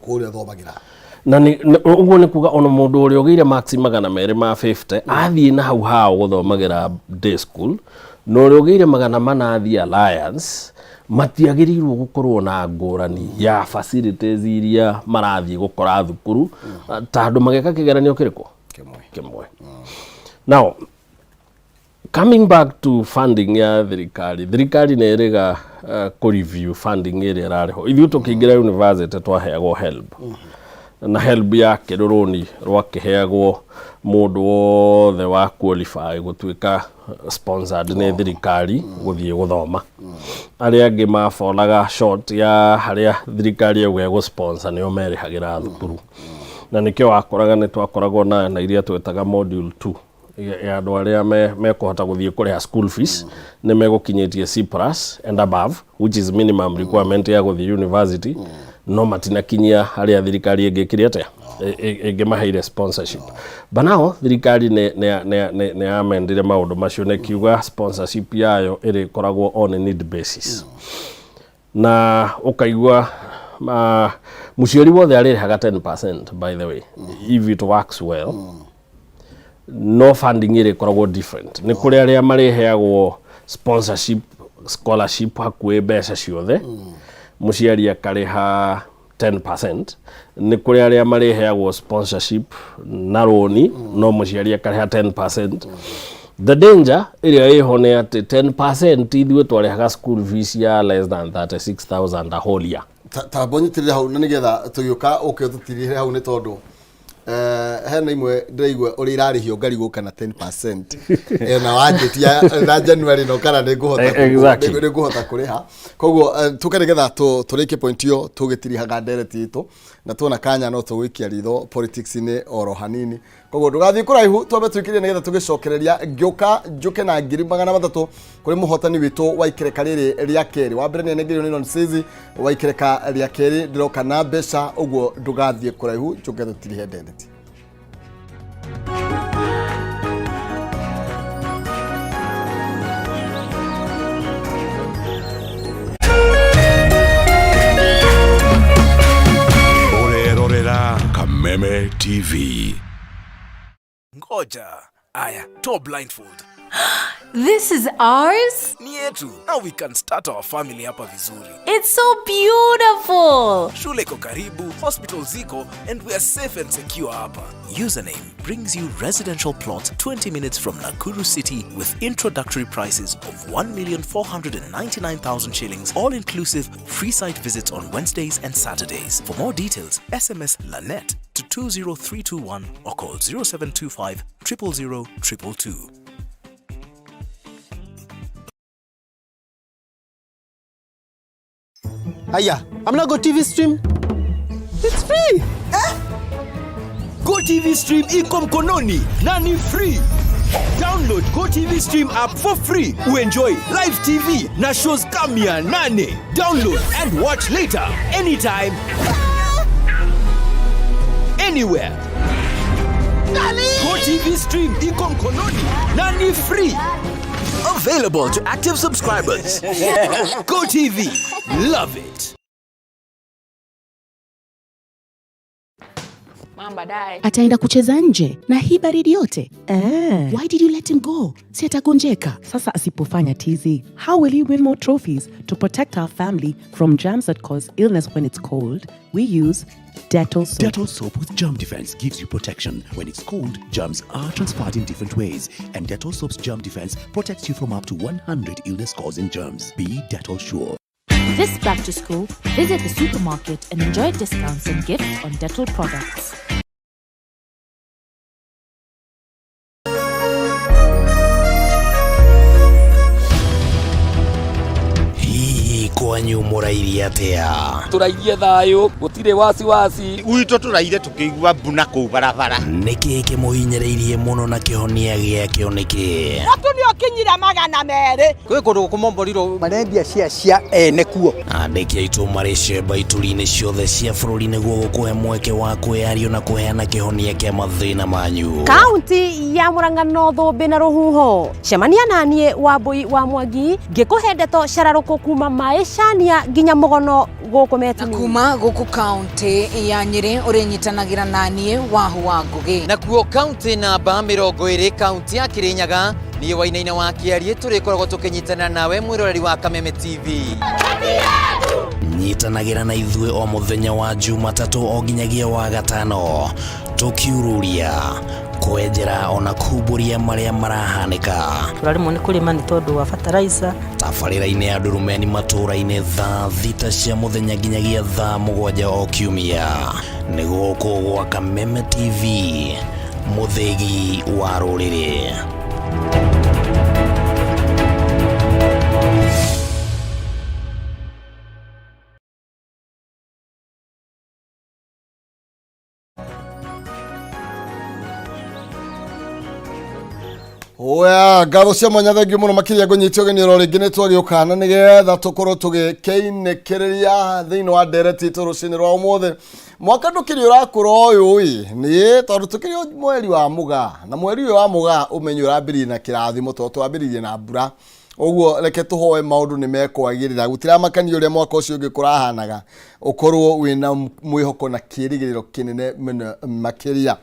B: kũrĩa thomagĩra.
C: Na ũguo nĩ kuga ona mũndũ ũrĩa ũgĩire marks 250 athiĩ na hau hao gũthomagĩra day school na ũrĩa ũgĩire 400 athiĩ Alliance matiagĩrĩirwo gũkorwo na ngũrani ya facilities iria marathiĩ gũkora thukuru, tondũ mageka kĩgeranio kĩrĩkũ?
B: Kĩmwe.
C: Kĩmwe. Now, coming back to funding ya thirikari, thirikari nĩ ĩrĩga kũ review funding ĩrĩa ĩrarĩho. Ithuĩ tũkĩingĩra university twaheagwo HELB, na HELB ya kĩrũrũni rwakĩheagwo mũndũ wothe wa qualify gũtuĩka sponsored nĩ thirikari gũthiĩ gũthoma. Arĩa angĩ mabonaga short ya harĩa thirikari yauga ĩgũ sponsor nĩo merĩhagĩra thukuru, na nĩkĩo wakoraga nĩ twakoragwo na iria twetaga module 2 ya andũ arĩa mekũhota gũthiĩ kũrĩha school fees, nĩ megũkinyĩtie C plus and above, which is minimum requirement ya gũthiĩ university, no matinakinyia harĩa thirikari ĩngĩkire atĩa ĩngĩmaheire sponsorship. But now thirikari nĩ yamendire maũndũ macio na ĩkiuga sponsorship yayo ĩrĩkoragwo on a need basis, na ũkaigua mũciari wothe arĩrĩhaga 10%. By the way, if it works well, no funding ĩrĩ ĩkoragwo different. Nĩ kũrĩ arĩa marĩheagwo sponsorship, scholarship hakuhĩ mbeca ciothe, mũciari akarĩha 10%. Nĩ kũrĩ arĩa marĩheagwo sponsorship na rũni, no mũciari akarĩha 10%. The danger ĩrĩa ĩho nĩ atĩ 10%, ithuĩ twarĩhaga school fees ya less than 36,000 a whole year.
B: Ta mbonyitĩrĩre hau na nĩgetha tũgĩũka ũke ũtũtirĩre hau, nĩ tondũ Hena imwe ndĩraigua ũrĩa irarĩhio ngarigwo kana 10% na wanjĩtia na January no kana nĩngũhota nĩngũhota kũrĩha. Koguo tũke nĩgetha tũrĩkie point ĩyo, tũgĩtirihaga ndereti itũ na tuona kanya no tũgũikia ritho politics-inĩ oro hanini. Koguo ndũgathiĩ kũraihu, twambe tũikĩrie nĩgetha tũgĩcokereria. Ngĩũka njũke na 300,000 kũrĩ mũhotani witũ wa ikereka rĩrĩ rĩa kerĩ. Wa mbere nĩ anengerio nĩ Nonsizi, wa ikereka rĩa kerĩ ndĩroka na mbeca. Ũguo ndũgathiĩ kũraihu, njũke tũtirihe ndereti.
E: Ũrerorera Kameme TV.
F: Ngoja. Aya, toa blindfold.
G: This is ours?
F: Ni yetu. Now we can start our family hapa vizuri.
G: It's so beautiful.
F: Shule iko karibu, hospital ziko, and we are safe and secure hapa.
H: Username brings you residential plots 20 minutes from Nakuru City with introductory prices of 1,499,000 shillings, all inclusive, free site visits on Wednesdays and Saturdays. For more details, SMS Lanet to 20321 or call 0725 000 222.
I: Aya, I'm not Go TV stream. It's free. Eh? Go TV stream iko mkononi na ni free. Download Go TV stream app for free. Uenjoy live TV na shows kama 800. Download and watch later anytime, anywhere. Go TV stream iko mkononi na ni free. Available to active subscribers. Go TV. Love it.
J: Mama baadaye.
K: Ataenda kucheza nje na hii baridi yote? Why did you let him go? Si atagonjeka.
L: Sasa asipofanya tizi, how will he win more trophies? To protect our family from germs that cause illness when it's cold, we use Dettol soap.
E: Dettol soap with germ defense gives you protection. When it's cold, germs are transferred in different ways, and Dettol soap's germ defense protects you from up to 100 illness-causing germs. Be Dettol sure.
G: This back to school, visit the supermarket and enjoy discounts and gifts on Dettol products.
H: Hihi kwanyu mũrairie atĩa?
M: Tũrairie thayũ, gũtirĩ wasiwasi.
N: Gwitũ tũraire tũkĩigua mbu na kũu barabara.
H: Nĩkĩ kĩmũhinyĩrĩirie mũno na kĩhonia gĩakĩo nĩkĩ?
O: Mũtu nĩ ũkinyire 200.
I: Kwĩ kũndũ kũmomborirwo marendia cia cia ene kuo.
H: Andĩki aitũ marĩ cemba ituri-inĩ ciothe cia bũrũri nĩguo gũkũhe mweke wa kwĩyario na kũheana kĩhonia kĩa mathĩna manyu.
P: Kaunti ya Murang'a no thũmbĩ na rũhuho. Cemania naniĩ Wambui wa Mwangi ngĩkũhe ndeto cararũkũ kuma maĩcania nginya mũgono gũkũ Metini.
Q: Kuma gũkũ kaunti ya Nyĩrĩ ũrĩnyitanagĩra naniĩ Wahu wa Ngũgĩ.
R: Nakuo kaunti namba 20, kaunti ya Kĩrĩnyaga, niĩ Wainaina wa Kĩariĩ tũrĩkoragwo tũkĩnyitana nawe mwĩroreri wa Kameme TV.
H: Nyitanagĩra na ithuĩ o mũthenya wa Jumatatũ o nginyagia wa gatano, tũkiururia, kwenjera ona kumbũria marĩa marahanĩka.
S: Tũraremwo nĩ kũrĩma nĩ tondũ wa fertilizer.
H: Tabarĩra-inĩ ya Ndurumeni matũũra-inĩ thaa 6 cia mũthenya nginyagia thaa 7 o kiumia. Nĩ gũkũ gwa Kameme TV, mũthĩgi wa rũrĩrĩ.
B: Oya, ngatho cia mwanya, thengiũ mũno makĩria ngũnyite ũgeni oro rĩngĩ. Nĩ twagĩũka na nĩgetha tũkorwo tũgĩkeinĩkĩrĩria thĩinĩ wa ndereti itũ rũcinĩ rwa ũmũthĩ. Mwaka ndũkĩrĩ ũrakũra ũyũ ĩ nĩ tondũ tũkĩrĩ mweri wa Mũgaa, na mweri ũyũ wa Mũgaa ũmenye ũrambĩrĩria na kĩrathimo tondũ twambĩrĩirie na mbura. Ũguo reke tũhoe maũndũ nĩ mekwagĩrĩra. Gũtiramakania ũrĩa mwaka ũcio ũngĩ kũrahanaga, ũkorwo wĩna mwĩhoko na kĩĩrĩgĩrĩro kĩnene mũno makĩria.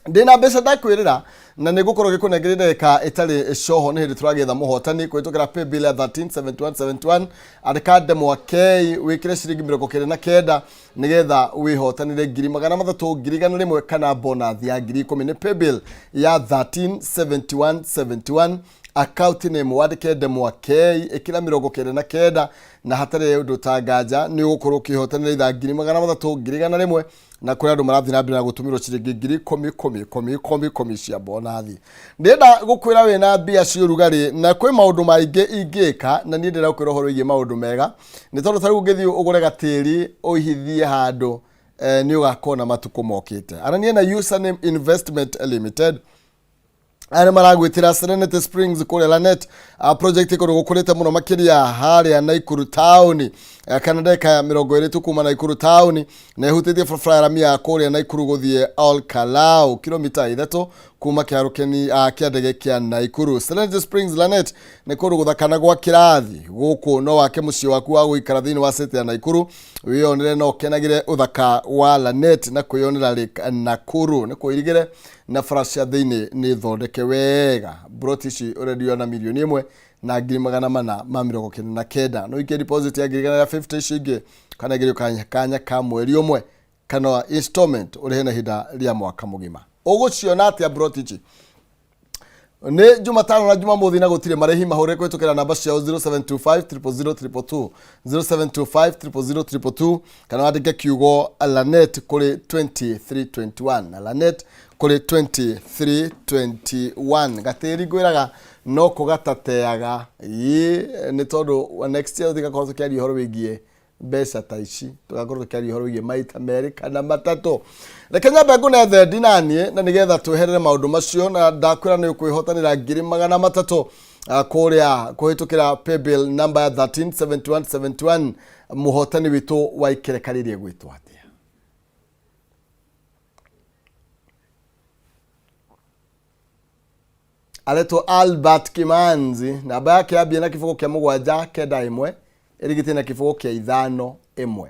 B: Ndĩna mbeca ndakwĩrĩra na nĩ ngũkorwo ngĩkũnengeria ndagĩka ĩtarĩ coho. Nĩ hĩndĩ tũragĩetha mũhotani kũhĩtũkĩra paybill ya 137171. Andĩka ndemwa K, wĩkĩre ciringi 99 nĩgetha wĩhotanĩre 300,000, 100,000 kana bonus ya 10,000. Nĩ paybill ya 137171. Account name wandĩke ndemwa K ĩkĩra 99 na hatarĩ ũndũ ta nganja nĩ ũgũkorwo ũkĩhotanĩra ithaa 300,000 100,000 na kũrĩ andũ marathiĩ na mbere na gũtũmĩrwo ciringi 10,000 10,000 10,000 cia bonathi. Ndĩrenda gũkwĩra wĩna mbia cia ũrugarĩ na kwĩ maũndũ maingĩ ingĩka na niĩ ndĩrenda gũkwĩra ũhoro wĩgiĩ maũndũ mega nĩ tondũ ta rĩu ũngĩthiĩ ũgũre gatĩri ũihithie handũ nĩ ũgakona matukũ mokĩte. Arania na Username Investment Limited aya nĩ maragwĩtĩra Serenity Springs kũrĩa Lanet project kũndũ gũkũrĩte mũno makĩria harĩa Naikuru town kana ndagĩka ya 20 tu kuma Naikuru town na ĩhutĩtie barabara ya rami ya kũrĩa Naikuru gũthiĩ Ol Kalou kilomita 3 kuma kĩharo kĩa ndege kĩa Naikuru. Serenity Springs Lanet nĩ kũndũ gũthaka na gwa kĩrathi gũkũ no wake mũciĩ waku wa gũikara thĩinĩ wa city ya Naikuru wĩyonere na ũkenagĩre ũthaka wa Lanet na kwĩyonera Lake Nakuru nĩ kwĩrigĩre na bara cia thĩinĩ nĩ thondeke wega. Broti ici ũrendio na 1,499,000 no ikie deposit ya 150,000 ici ingĩ kana ngiri kanya kanya ka mweri ũmwe kana installment ũrĩhe na ihinda rĩa mwaka mũgima. Ũgũciona atĩa broti ici? Nĩ Jumatano na Jumamothi na gũtirĩ marĩhi mahũre kũhĩtũkĩra namba ciao 0725 000 222 0725 000 222 kana wandĩke kiugo Lanet kũrĩ 2321 Lanet kũrĩ 2321. Gatĩri ngwĩraga no kũgatateaga ĩ nĩ tondũ next year tũtigakorwo tũkĩaria ũhoro wĩgiĩ mbeca ta ici tũgakorwo tũkĩaria ũhoro wĩgiĩ maita merĩ kana matatũ. Reke nyambe ngũne thendi naniĩ na nĩgetha tweherere maũndũ macio na ndakwĩra nĩ ũkwĩhotanĩra 300,000 kũrĩa kũhĩtũkĩra paybill namba ya 137171. Mũhotani witũ wa ikereka rĩrĩa egwĩtwo atĩa? Aretwo Albert Kimanzi, namba yake yambia na kĩbũgũ kĩa 7 9 1 ĩrigĩtie na kĩbũgũ kĩa 5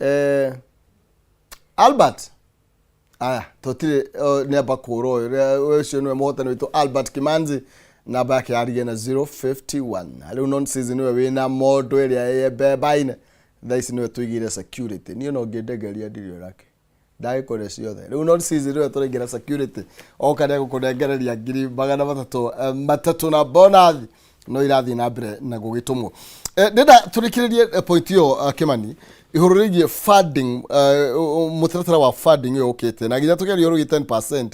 B: 1. Albert aya tũtirĩ nĩ amba kũra ũyũ ũcio nĩwe mũhotani witũ Albert Kimanzi, namba yake yarigie na 051. Rĩu non season nĩwe wĩna mondo ĩrĩa ĩ mbemba-inĩ thaa ici nĩwe tũigĩire security. Niĩ no ngĩndengeria ndirĩ onake ndagĩkũrĩa ciothe. Rĩu non season nĩwe tũraigĩra security oka nĩ egũkũnengereria 330,000 na bonus no irathiĩ na mbere na gũgĩtũmwo. Ndĩrenda tũrĩkĩrĩrie point ĩyo Kĩmani igũrũ rĩgiĩ funding mũtaratara wa funding ũyũ ũkĩte na nginya tũkĩaria ũhoro wĩgiĩ 10%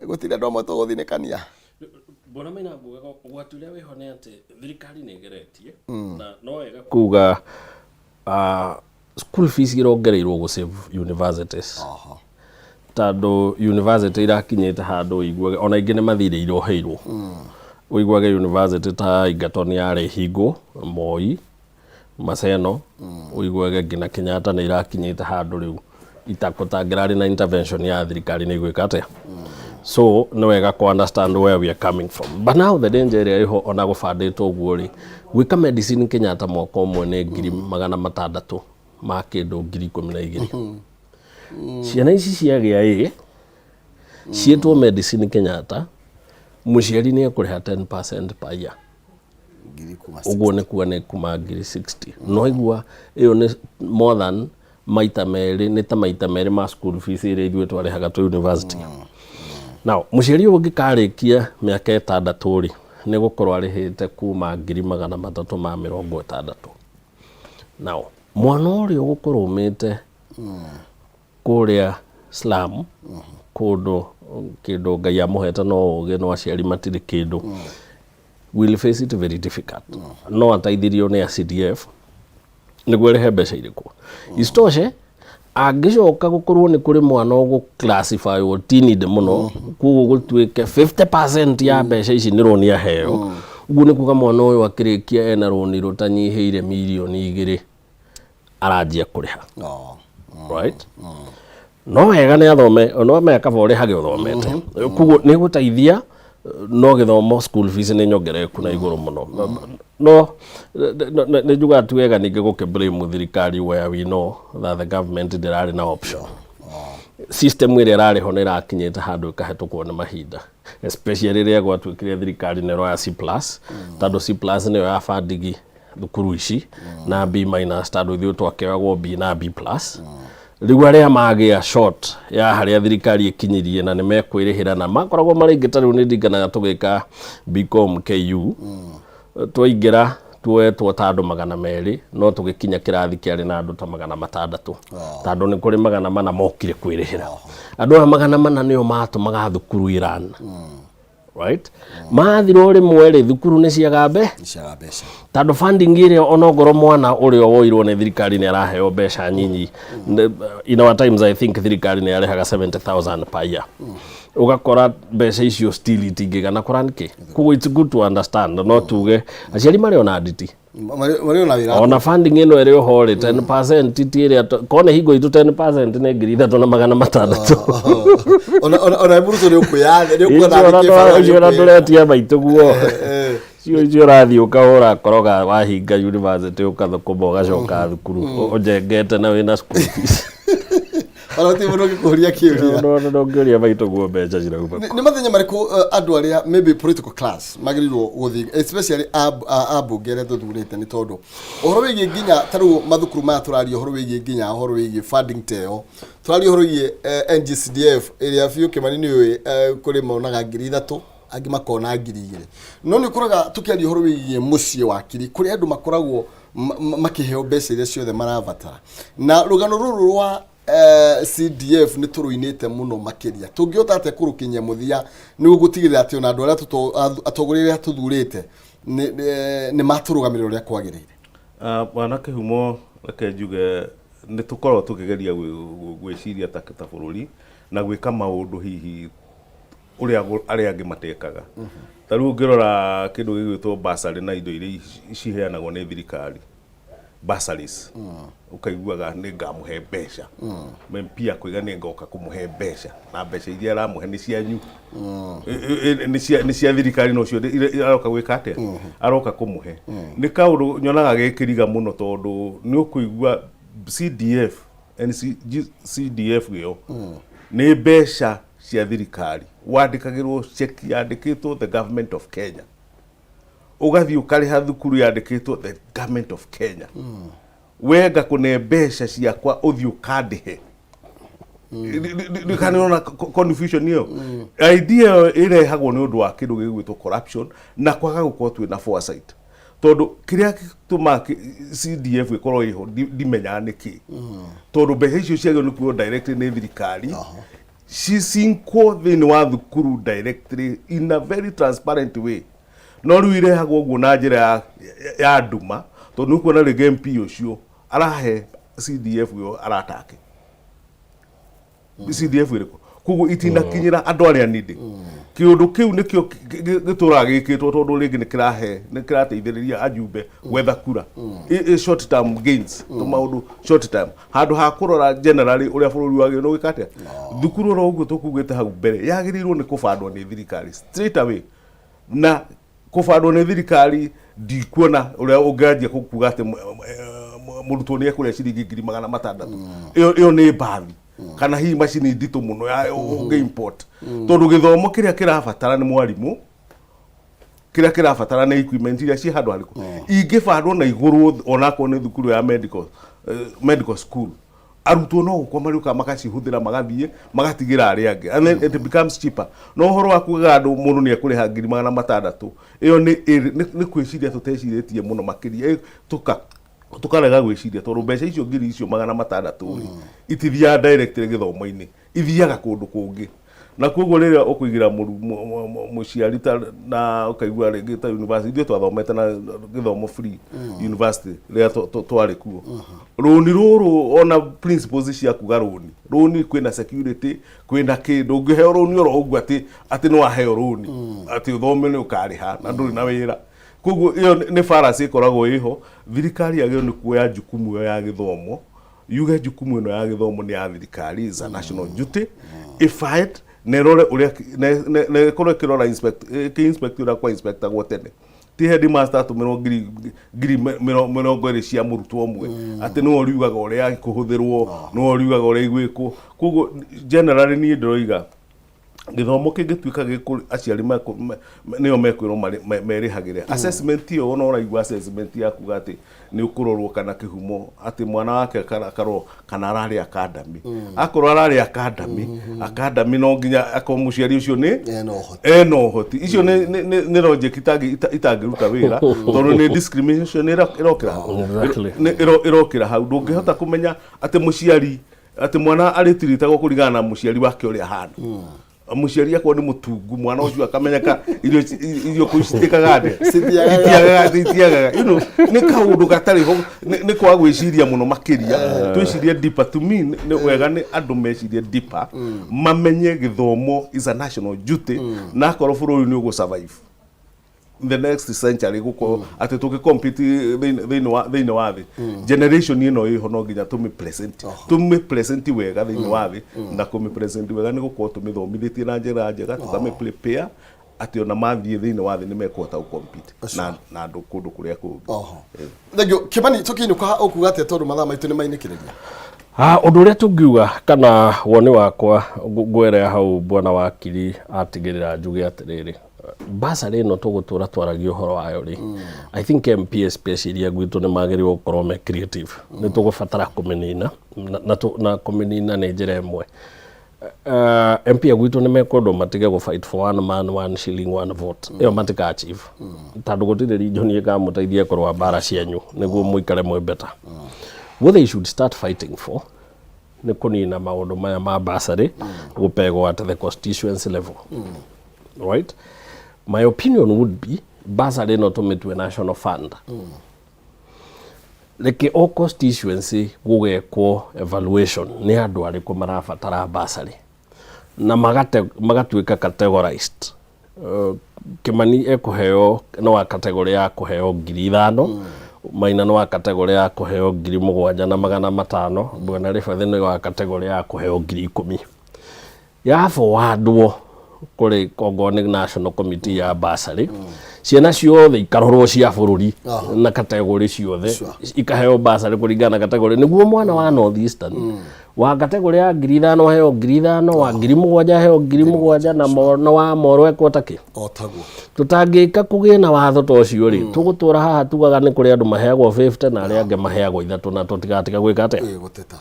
B: gũtirĩ andũ amwe tũgũthinĩkania.
C: Bwana Maina ngugaga ũgwati ũrĩa wĩho nĩ atĩ thirikari nĩ ĩgeretie na no wega kuga school fees irongereirwo gũ save universities tondũ university irakinyĩte handũ ũiguage ona ingĩ nĩ mathirĩ iroheirwo ũiguage university ta Egerton yarĩ hingwo Moi Maseno ũiguage nginya Kenyatta nĩ irakinyĩte handũ rĩu itakũtangĩrarĩ na intervention ya thirikari nĩ igwĩka atĩa. So nĩ wega kũ understand where we are coming from, but now the danger ĩrĩa ĩho ona gũbandĩtwo ũguo rĩ gwĩka medicine Kenyatta mwaka ũmwe nĩ 600,000 ma kĩndũ 12,000. Ciana ici ciagĩa ĩ ciĩtwo medicine Kenyatta mũciari nĩ ekũrĩha 10% per year ũguo nĩ kuga nĩ kuma 60,000 no igua ĩyo nĩ more than maita merĩ nĩ ta maita merĩ ma school fees ĩrĩa ithuĩ twarĩhaga twĩ university. Now mũciari ũyũ ũngĩkarĩkia mĩaka 6 rĩ nĩ gũkorwo arĩhĩte kuma 360,000. Now mwana ũrĩa ũgũkorwo umĩte kũrĩa slum kũndũ kĩndũ Ngai amũhete no ũgĩ no aciari matirĩ kĩndũ will face it very difficult. No ateithirio nĩ a CDF nĩguo ĩrĩhe mbeca irĩkũ. Isitoshe angĩcoka gũkorwo nĩ kũrĩ mwana ũgũ classifywo tinid mũno koguo gũtuĩke 50% ya mbeca ici nĩ rũni aheo ũguo nĩ kuga mwana ũyũ akĩrĩkia ena rũni rũtanyihĩire 2 mirioni aranjia kũrĩha, right? No wega nĩ athome no mega kaba ũrĩhage ũthomete koguo nĩ gũteithia no gĩthomo school fees nĩ nyongerereku na igũrũ mũno no nĩ njugaga ti wega ningĩ gũkĩ blame thirikari where we know that the government ndĩrarĩ na option. System ĩrĩa ĩrarĩ ho nĩ ĩrakinyĩte handũ ĩkahetũkwo nĩ mahinda, especially rĩrĩa gwatuĩkire thirikari nĩ ĩroya C plus tondũ C plus nĩyo yabandigi thukuru ici na B minus tondũ ithuĩ twakĩoyagwo B na B plus. Rĩu arĩa magĩa short ya harĩa thirikari ĩkinyirie na nĩ mekwĩrĩhĩra na makoragwo marĩ aingĩ ta rĩu nĩ ndinganaga tũgĩka BCom KU twaingĩra tuoetwo ta andũ 200 no tũgĩkinya kĩrathi kĩarĩ na andũ ta 600 tondũ nĩ kũrĩ 400 mokire kwĩrĩhĩra. Andũ aya 400 nĩo matũmaga thukuru ĩran right mathira o rĩmwe rĩ thukuru nĩ ciaga mbe
B: Ciaga mbeca.
C: Tondũ funding ĩrĩa onongorwo mwana ũrĩa woirwo nĩ thirikari nĩ araheo mbeca nyinyi. In our times I think thirikari nĩ yarĩhaga 70,000 per year. Ũgakora mbeca icio still itingĩigana kũran kĩ. Koguo it's good to understand no tuge aciari marĩ ona nditi.
B: Marĩ ona wĩra.
C: Ona funding ĩno ĩrĩ oho rĩ, 10% ti ĩrĩa korwo nĩ hingo itũ 10% nĩ 3600.
B: Ona mũrutwo nĩ ũkwĩyathe nĩ ũkuona
C: Icio ona icio ona ndũretia maitũ guo. Icio icio ũrathiĩ ũkahũra koroga wahinga university ũkathũkũma ũgacoka thukuru ũnjengete na wĩna school fees.
B: Ona gũtirĩ mũndũ ũngĩkũria kĩũria.
C: Ona ndũngĩũria maitũ guo mbeca cirauma.
B: Nĩ mathenya marĩkũ andũ arĩa maybe political class magĩrĩirwo gũthiĩ, especially ambunge arĩa tũthurĩte, nĩ tondũ ũhoro wĩgiĩ nginya ta rĩu mathukuru maya tũraria ũhoro wĩgiĩ nginya ũhoro wĩgiĩ funding ta ĩyo, tũraria ũhoro wĩgiĩ NGCDF ĩrĩa biũ Kĩmani nĩ ũĩ, kũrĩ monaga 3000, angĩ makona 2000, no nĩ ũkoraga tũkĩaria ũhoro wĩgiĩ mũciĩ wa kiri kũrĩ andũ makoragwo makĩheo mbeca iria ciothe marabatara, na rũgano rũrũ rwa CDF nĩ tũrũinĩte mũno makĩria. Tũngĩhota atĩa kũrũkinyia mũthia nĩguo gũtigĩrĩra atĩ ona andũ arĩa atongoria arĩa tũthurĩte nĩ matũrũgamĩrĩra ũrĩa kwagĩrĩire?
D: Ah, Bwana Kĩhumo, reke njuge nĩ tũkoragwo tũkĩgeria gwĩciria ta bũrũri na gwĩka maũndũ hihi ũrĩa arĩa angĩ matekaga. Ta rĩu ũngĩrora kĩndũ gĩgwĩtwo bursary na indo iria ciheanagwo nĩ thirikari, bursaries, ũkaiguaga nĩ ngamũhe mbeca, MP akoiga nĩ ngoka kũmũhe mbeca, na mbeca iria aramũhe nĩ cianyu, nĩ cia thirikari, no cio aroka gwĩka atĩa, aroka kũmũhe. Nĩ kaũndũ nyonaga gĩkĩriga mũno tondũ nĩ ũkũigua CDF, NCG, CDF ĩyo nĩ mbeca cia thirikari, wandĩkagĩrwo ceki yandĩkĩtwo the government of Kenya, ũgathiĩ ũkarĩha thukuru yandĩkĩtwo the government of Kenya. We ngakũne mbeca ciakwa ũthiĩ ũkandĩhe. Kana nĩũrona confusion ĩyo? Idea ĩyo ĩrehagwo nĩ ũndũ wa kĩndũ gĩgwĩtwo corruption na kwaga gũkorwo twĩna foresight, tondũ kĩrĩa gĩtũmaga CDF ĩkorwo ĩho ndimenyaga nĩkĩ, tondũ mbeca icio ciagĩrĩirwo nĩ kuoywo directly nĩ thirikari cicinkwo thĩinĩ wa thukuru directly in a very transparent way, no rĩu irehagwo ũguo na njĩra ya nduma, tondũ nĩ ũkuona rĩngĩ MP ũcio arahe CDF ĩyo aratake CDF ĩrĩkũ, koguo itinakinyĩra andũ arĩa nindi. Kĩũndũ kĩu nĩkĩo gĩtũraga gĩkĩtwo, tondũ rĩngĩ nĩ kĩrahe nĩ kĩrateithĩrĩria ajumbe gwetha kura. Short term gains, tũmaũndũ short term, handũ ha kũrora generally ũrĩa bũrũri wagĩrĩirwo nĩ gwĩka atĩa. Thukuru oro ũguo tũkugĩte hau mbere yagĩrĩirwo nĩ kũbandwo nĩ thirikari straight away, na kũbandwo nĩ thirikari ndikuona ũrĩa ũngĩanjia kuga atĩ mũrutwo nĩ ekũrĩa ciringi 600,000. Ĩyo nĩ mbathi kana hihi macini nditũ mũno ya ũngĩ import, tondũ gĩthomo kĩrĩa kĩrabatara nĩ mwarimũ, kĩrĩa kĩrabatara nĩ equipment iria ciĩ handũ harĩkũ ingĩbandwo na igũrũ, onakorwo nĩ thukuru ya medical school, arutwo no gũkwa marĩũkaga makacihũthĩra magathiĩ magatigĩra arĩa angĩ, and then it becomes cheaper. No ũhoro wa kugaga andũ mũndũ nĩ ekũrĩha 600,000, ĩyo nĩ kwĩciria tũtecirĩtie mũno makĩria. Tũkarega gwĩciria, tondũ mbeca icio ngiri icio 600 rĩ, itithiaga directly gĩthomo-inĩ, ithiaga kũndũ kũngĩ, na koguo rĩrĩa ũkũigĩra mũciari ta na ũkaigua rĩngĩ ta university, ithuĩ twathomete na gĩthomo free university rĩrĩa twarĩ kuo, rũni rũrũ ona principles cia kuga rũni kwĩna security, kwĩna kĩ, ndũngĩheo rũni oro ũguo atĩ nĩ waheo rũni atĩ ũthome nĩ ũkarĩha na ndũrĩ na wĩra. Koguo ĩyo nĩ fallacy ĩkoragwo ĩho. Thirikari yagĩrĩirwo nĩ kuoya jukumu ĩyo ya gĩthomo, yuge jukumu ĩno ya gĩthomo nĩ ya thirikari, is a national duty, ĩfight na ĩrore ũrĩa na ĩkorwo ĩkĩrora inspect ĩkĩ inspect ũrĩa kwa inspectagwo tene, ti headmaster atũmĩrwo ngiri 20 cia mũrutwo ũmwe atĩ nĩwe ũriugaga ũrĩa ikũhũthĩrwo, nĩwe ũriugaga ũrĩa igwĩkwo. Koguo generally niĩ ndĩroiga Gĩthomo kĩngĩtuĩka gĩkũ aciari nĩo mekwĩrwo merĩhagĩre assessment ĩyo, ona ũraigua assessment ya kuga atĩ nĩ ũkũrorwo kana kĩhumo atĩ mwana wake kana akarorwo kana ararĩ academy. Akorwo ararĩ academy, academy no nginya akorwo mũciari ũcio nĩ
B: ena ũhoti.
D: Ena ũhoti. Icio nĩ logic itangĩruta wĩra tondũ nĩ discrimination ĩrokĩra hau. Nĩ ĩrokĩra hau. Ndũngĩhota kũmenya atĩ mũciari, atĩ mwana arĩtiritagwo kũringana na mũciari wake ũrĩa ahana. Mũciari akorwo nĩ mũtungu, mwana ũcio akamenyeka irio kũu citiĩkaga atĩa?
B: Citiagaga.
D: Itiagaga, itiagaga. Nĩ kaũndũ gatarĩ ho, nĩ kwaga gwĩciria mũno makĩria. Twĩcirie deeper. To me, nĩ wega nĩ andũ mecirie deeper, mamenye gĩthomo is a national duty, na akorwo bũrũri nĩ ũgũ survive the next century, gũkorwo atĩ tũngĩ compete thĩinĩ wa thĩ, generation ĩno ĩho no nginya tũmĩ present wega thĩinĩ wa thĩ, na kũmĩ present wega nĩ gũkorwo tũmĩthomithĩtie na njĩra njega, tũkamĩ prepare atĩ ona mathiĩ thĩinĩ wa thĩ nĩ mekũhota gũ compete na andũ kũndũ kũrĩa kũngĩ.
B: Oho. Thank you. Kimani, tũkĩinũka ũkuga atĩa tondũ mathaa maitũ nĩ mainĩkĩrĩria?
C: Ah, ũndũ ũrĩa tũngiuga kana woni wakwa, ngwerea hau bwana wakiri atigĩrĩra njuge atĩrĩrĩ, basarĩ ĩno tũgũtũra twaragia ũhoro wayo rĩ, I think MP especially gwitũ nĩ magĩrĩirwo gũkorwo me creative. Nĩ tũgũbatara kũmĩnina na kũmĩnina nĩ njĩra ĩmwe. MP a gwitũ nĩ mekwendwo matige gũ fight for one man one shilling one vote. Ĩyo matika achieve tondũ gũtirĩ region ĩkamũteithia kũrũa mbara cianyu nĩguo mũikare mwĩ better. What they should start fighting for nĩ kũnina maũndũ maya ma bursary gũpegwo at the constituency level, right? My opinion would be bursary ĩno tũmĩtue national fund. Reke o constituency gũgekwo evaluation nĩ andũ arĩkũ marabatara bursary na magatuĩka categorized. Kimani ekũheo nĩ wa category ya kũheo 5,000, Maina nĩ wa category ya kũheo 7,500, Bwana Rĩbathĩ nĩ wa category ya kũheo 10,000. Ya forwardwo kũrĩ kongwo nĩ national committee ya bursary, ciana ciothe ikarorwo cia bũrũri na category ciothe ikaheo bursary kũringana na category, nĩguo mwana wa North Eastern wa category ya 5,000 aheo 5,000, wa 7,000 aheo 7,000, na na wa Moro ekwo takĩ.
B: O taguo.
C: Tũtangĩka kũgĩe na watho ta ũcio rĩ, tũgũtũra haha tugaga nĩ kũrĩ andũ maheagwo 50 na arĩa angĩ maheagwo ithatũ, na tũtigatiga gwĩka atĩa?
B: Ĩ, gũteta.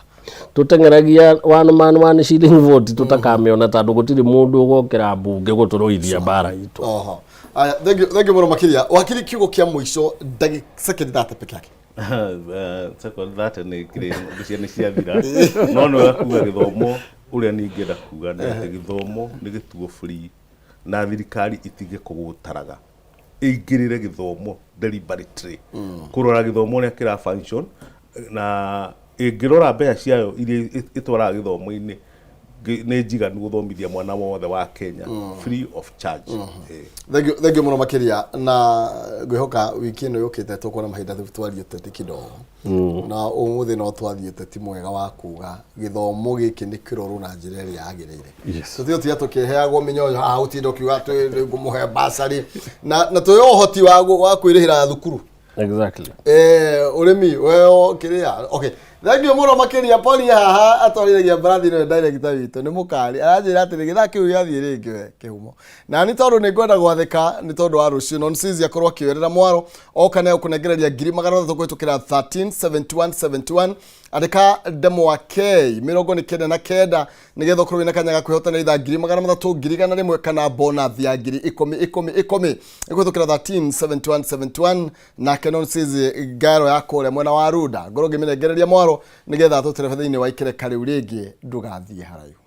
C: Tũteng'eragia one man one shilling vote tũtakamĩona tondũ gũtirĩ mũndũ ũgokĩra mbunge gũtũrũithia mbara itũ.
B: Oho. Aya, thank you, thank you mũno makĩria. Wakiri, kiugo kĩa mũico ndagĩ second 30 peke yake.
D: Second 30 nĩ kĩrĩ ngĩcia nĩ ciathira, no nĩ wega kuga gĩthomo. Ũrĩa niĩ ingĩenda kuga nĩ atĩ gĩthomo nĩ gĩtuo free na thirikari itige kũgũtaraga, ĩingĩrĩre gĩthomo deliberately kũrora gĩthomo ũrĩa kĩra function, na ĩngĩrora mbeca ciayo iria ĩtwaraga gĩthomo-inĩ nĩ njiganu gũthomithia mwana wothe wa Kenya free of charge.
B: Thank you, thank you mũno makĩria, na ngwĩhoka wiki ĩno yũkĩte tũkuona mahinda twarie ũteti kidogo. Na ũmũthĩ no twathiĩ ũteti mwega wa kuga gĩthomo gĩkĩ nĩ kĩrorwo na njĩra ĩrĩa yagĩrĩire. Tũtigũtinda tũkĩheagwo mĩnyonyo haha, ũtinda ũkiuga ngũmũhe basarĩ na twĩ ũhoti wa kwĩrĩhĩra thukuru. Ũrĩmi weo kĩrĩa. Okay, thank you mũno makĩria. Poli haha atwarithagia mbarathi, nĩwe director witũ, nĩ mũkari, aranjĩra atĩrĩ gĩthaa kĩu gĩathiĩ rĩngĩ we kĩhumo na nĩ tondũ nĩ ngwenda gwathĩka nĩ tondũ wa rũciũ. Nonsizi akorwo akĩoerera mwaro oka nĩ egũkũnengereria 300,000 kũhĩtũkĩra 137171. Andĩka ndemwa K 99 nĩgetha ũkorwo wĩna kanya ga kwĩhotanĩra ithaa 300,000, 100,000 kana bonus ya ngiri ikũmi ikũmi ikũmi ĩkũhĩtũkĩra 137171. Nake Nonsizi ngaro ya kũrĩa mwena wa Runda ngorwo ngĩmĩnengereria mwaro nĩgetha tũterebe thĩinĩ wa ikereka rĩu rĩngĩ. Ndũgathiĩ haraihu.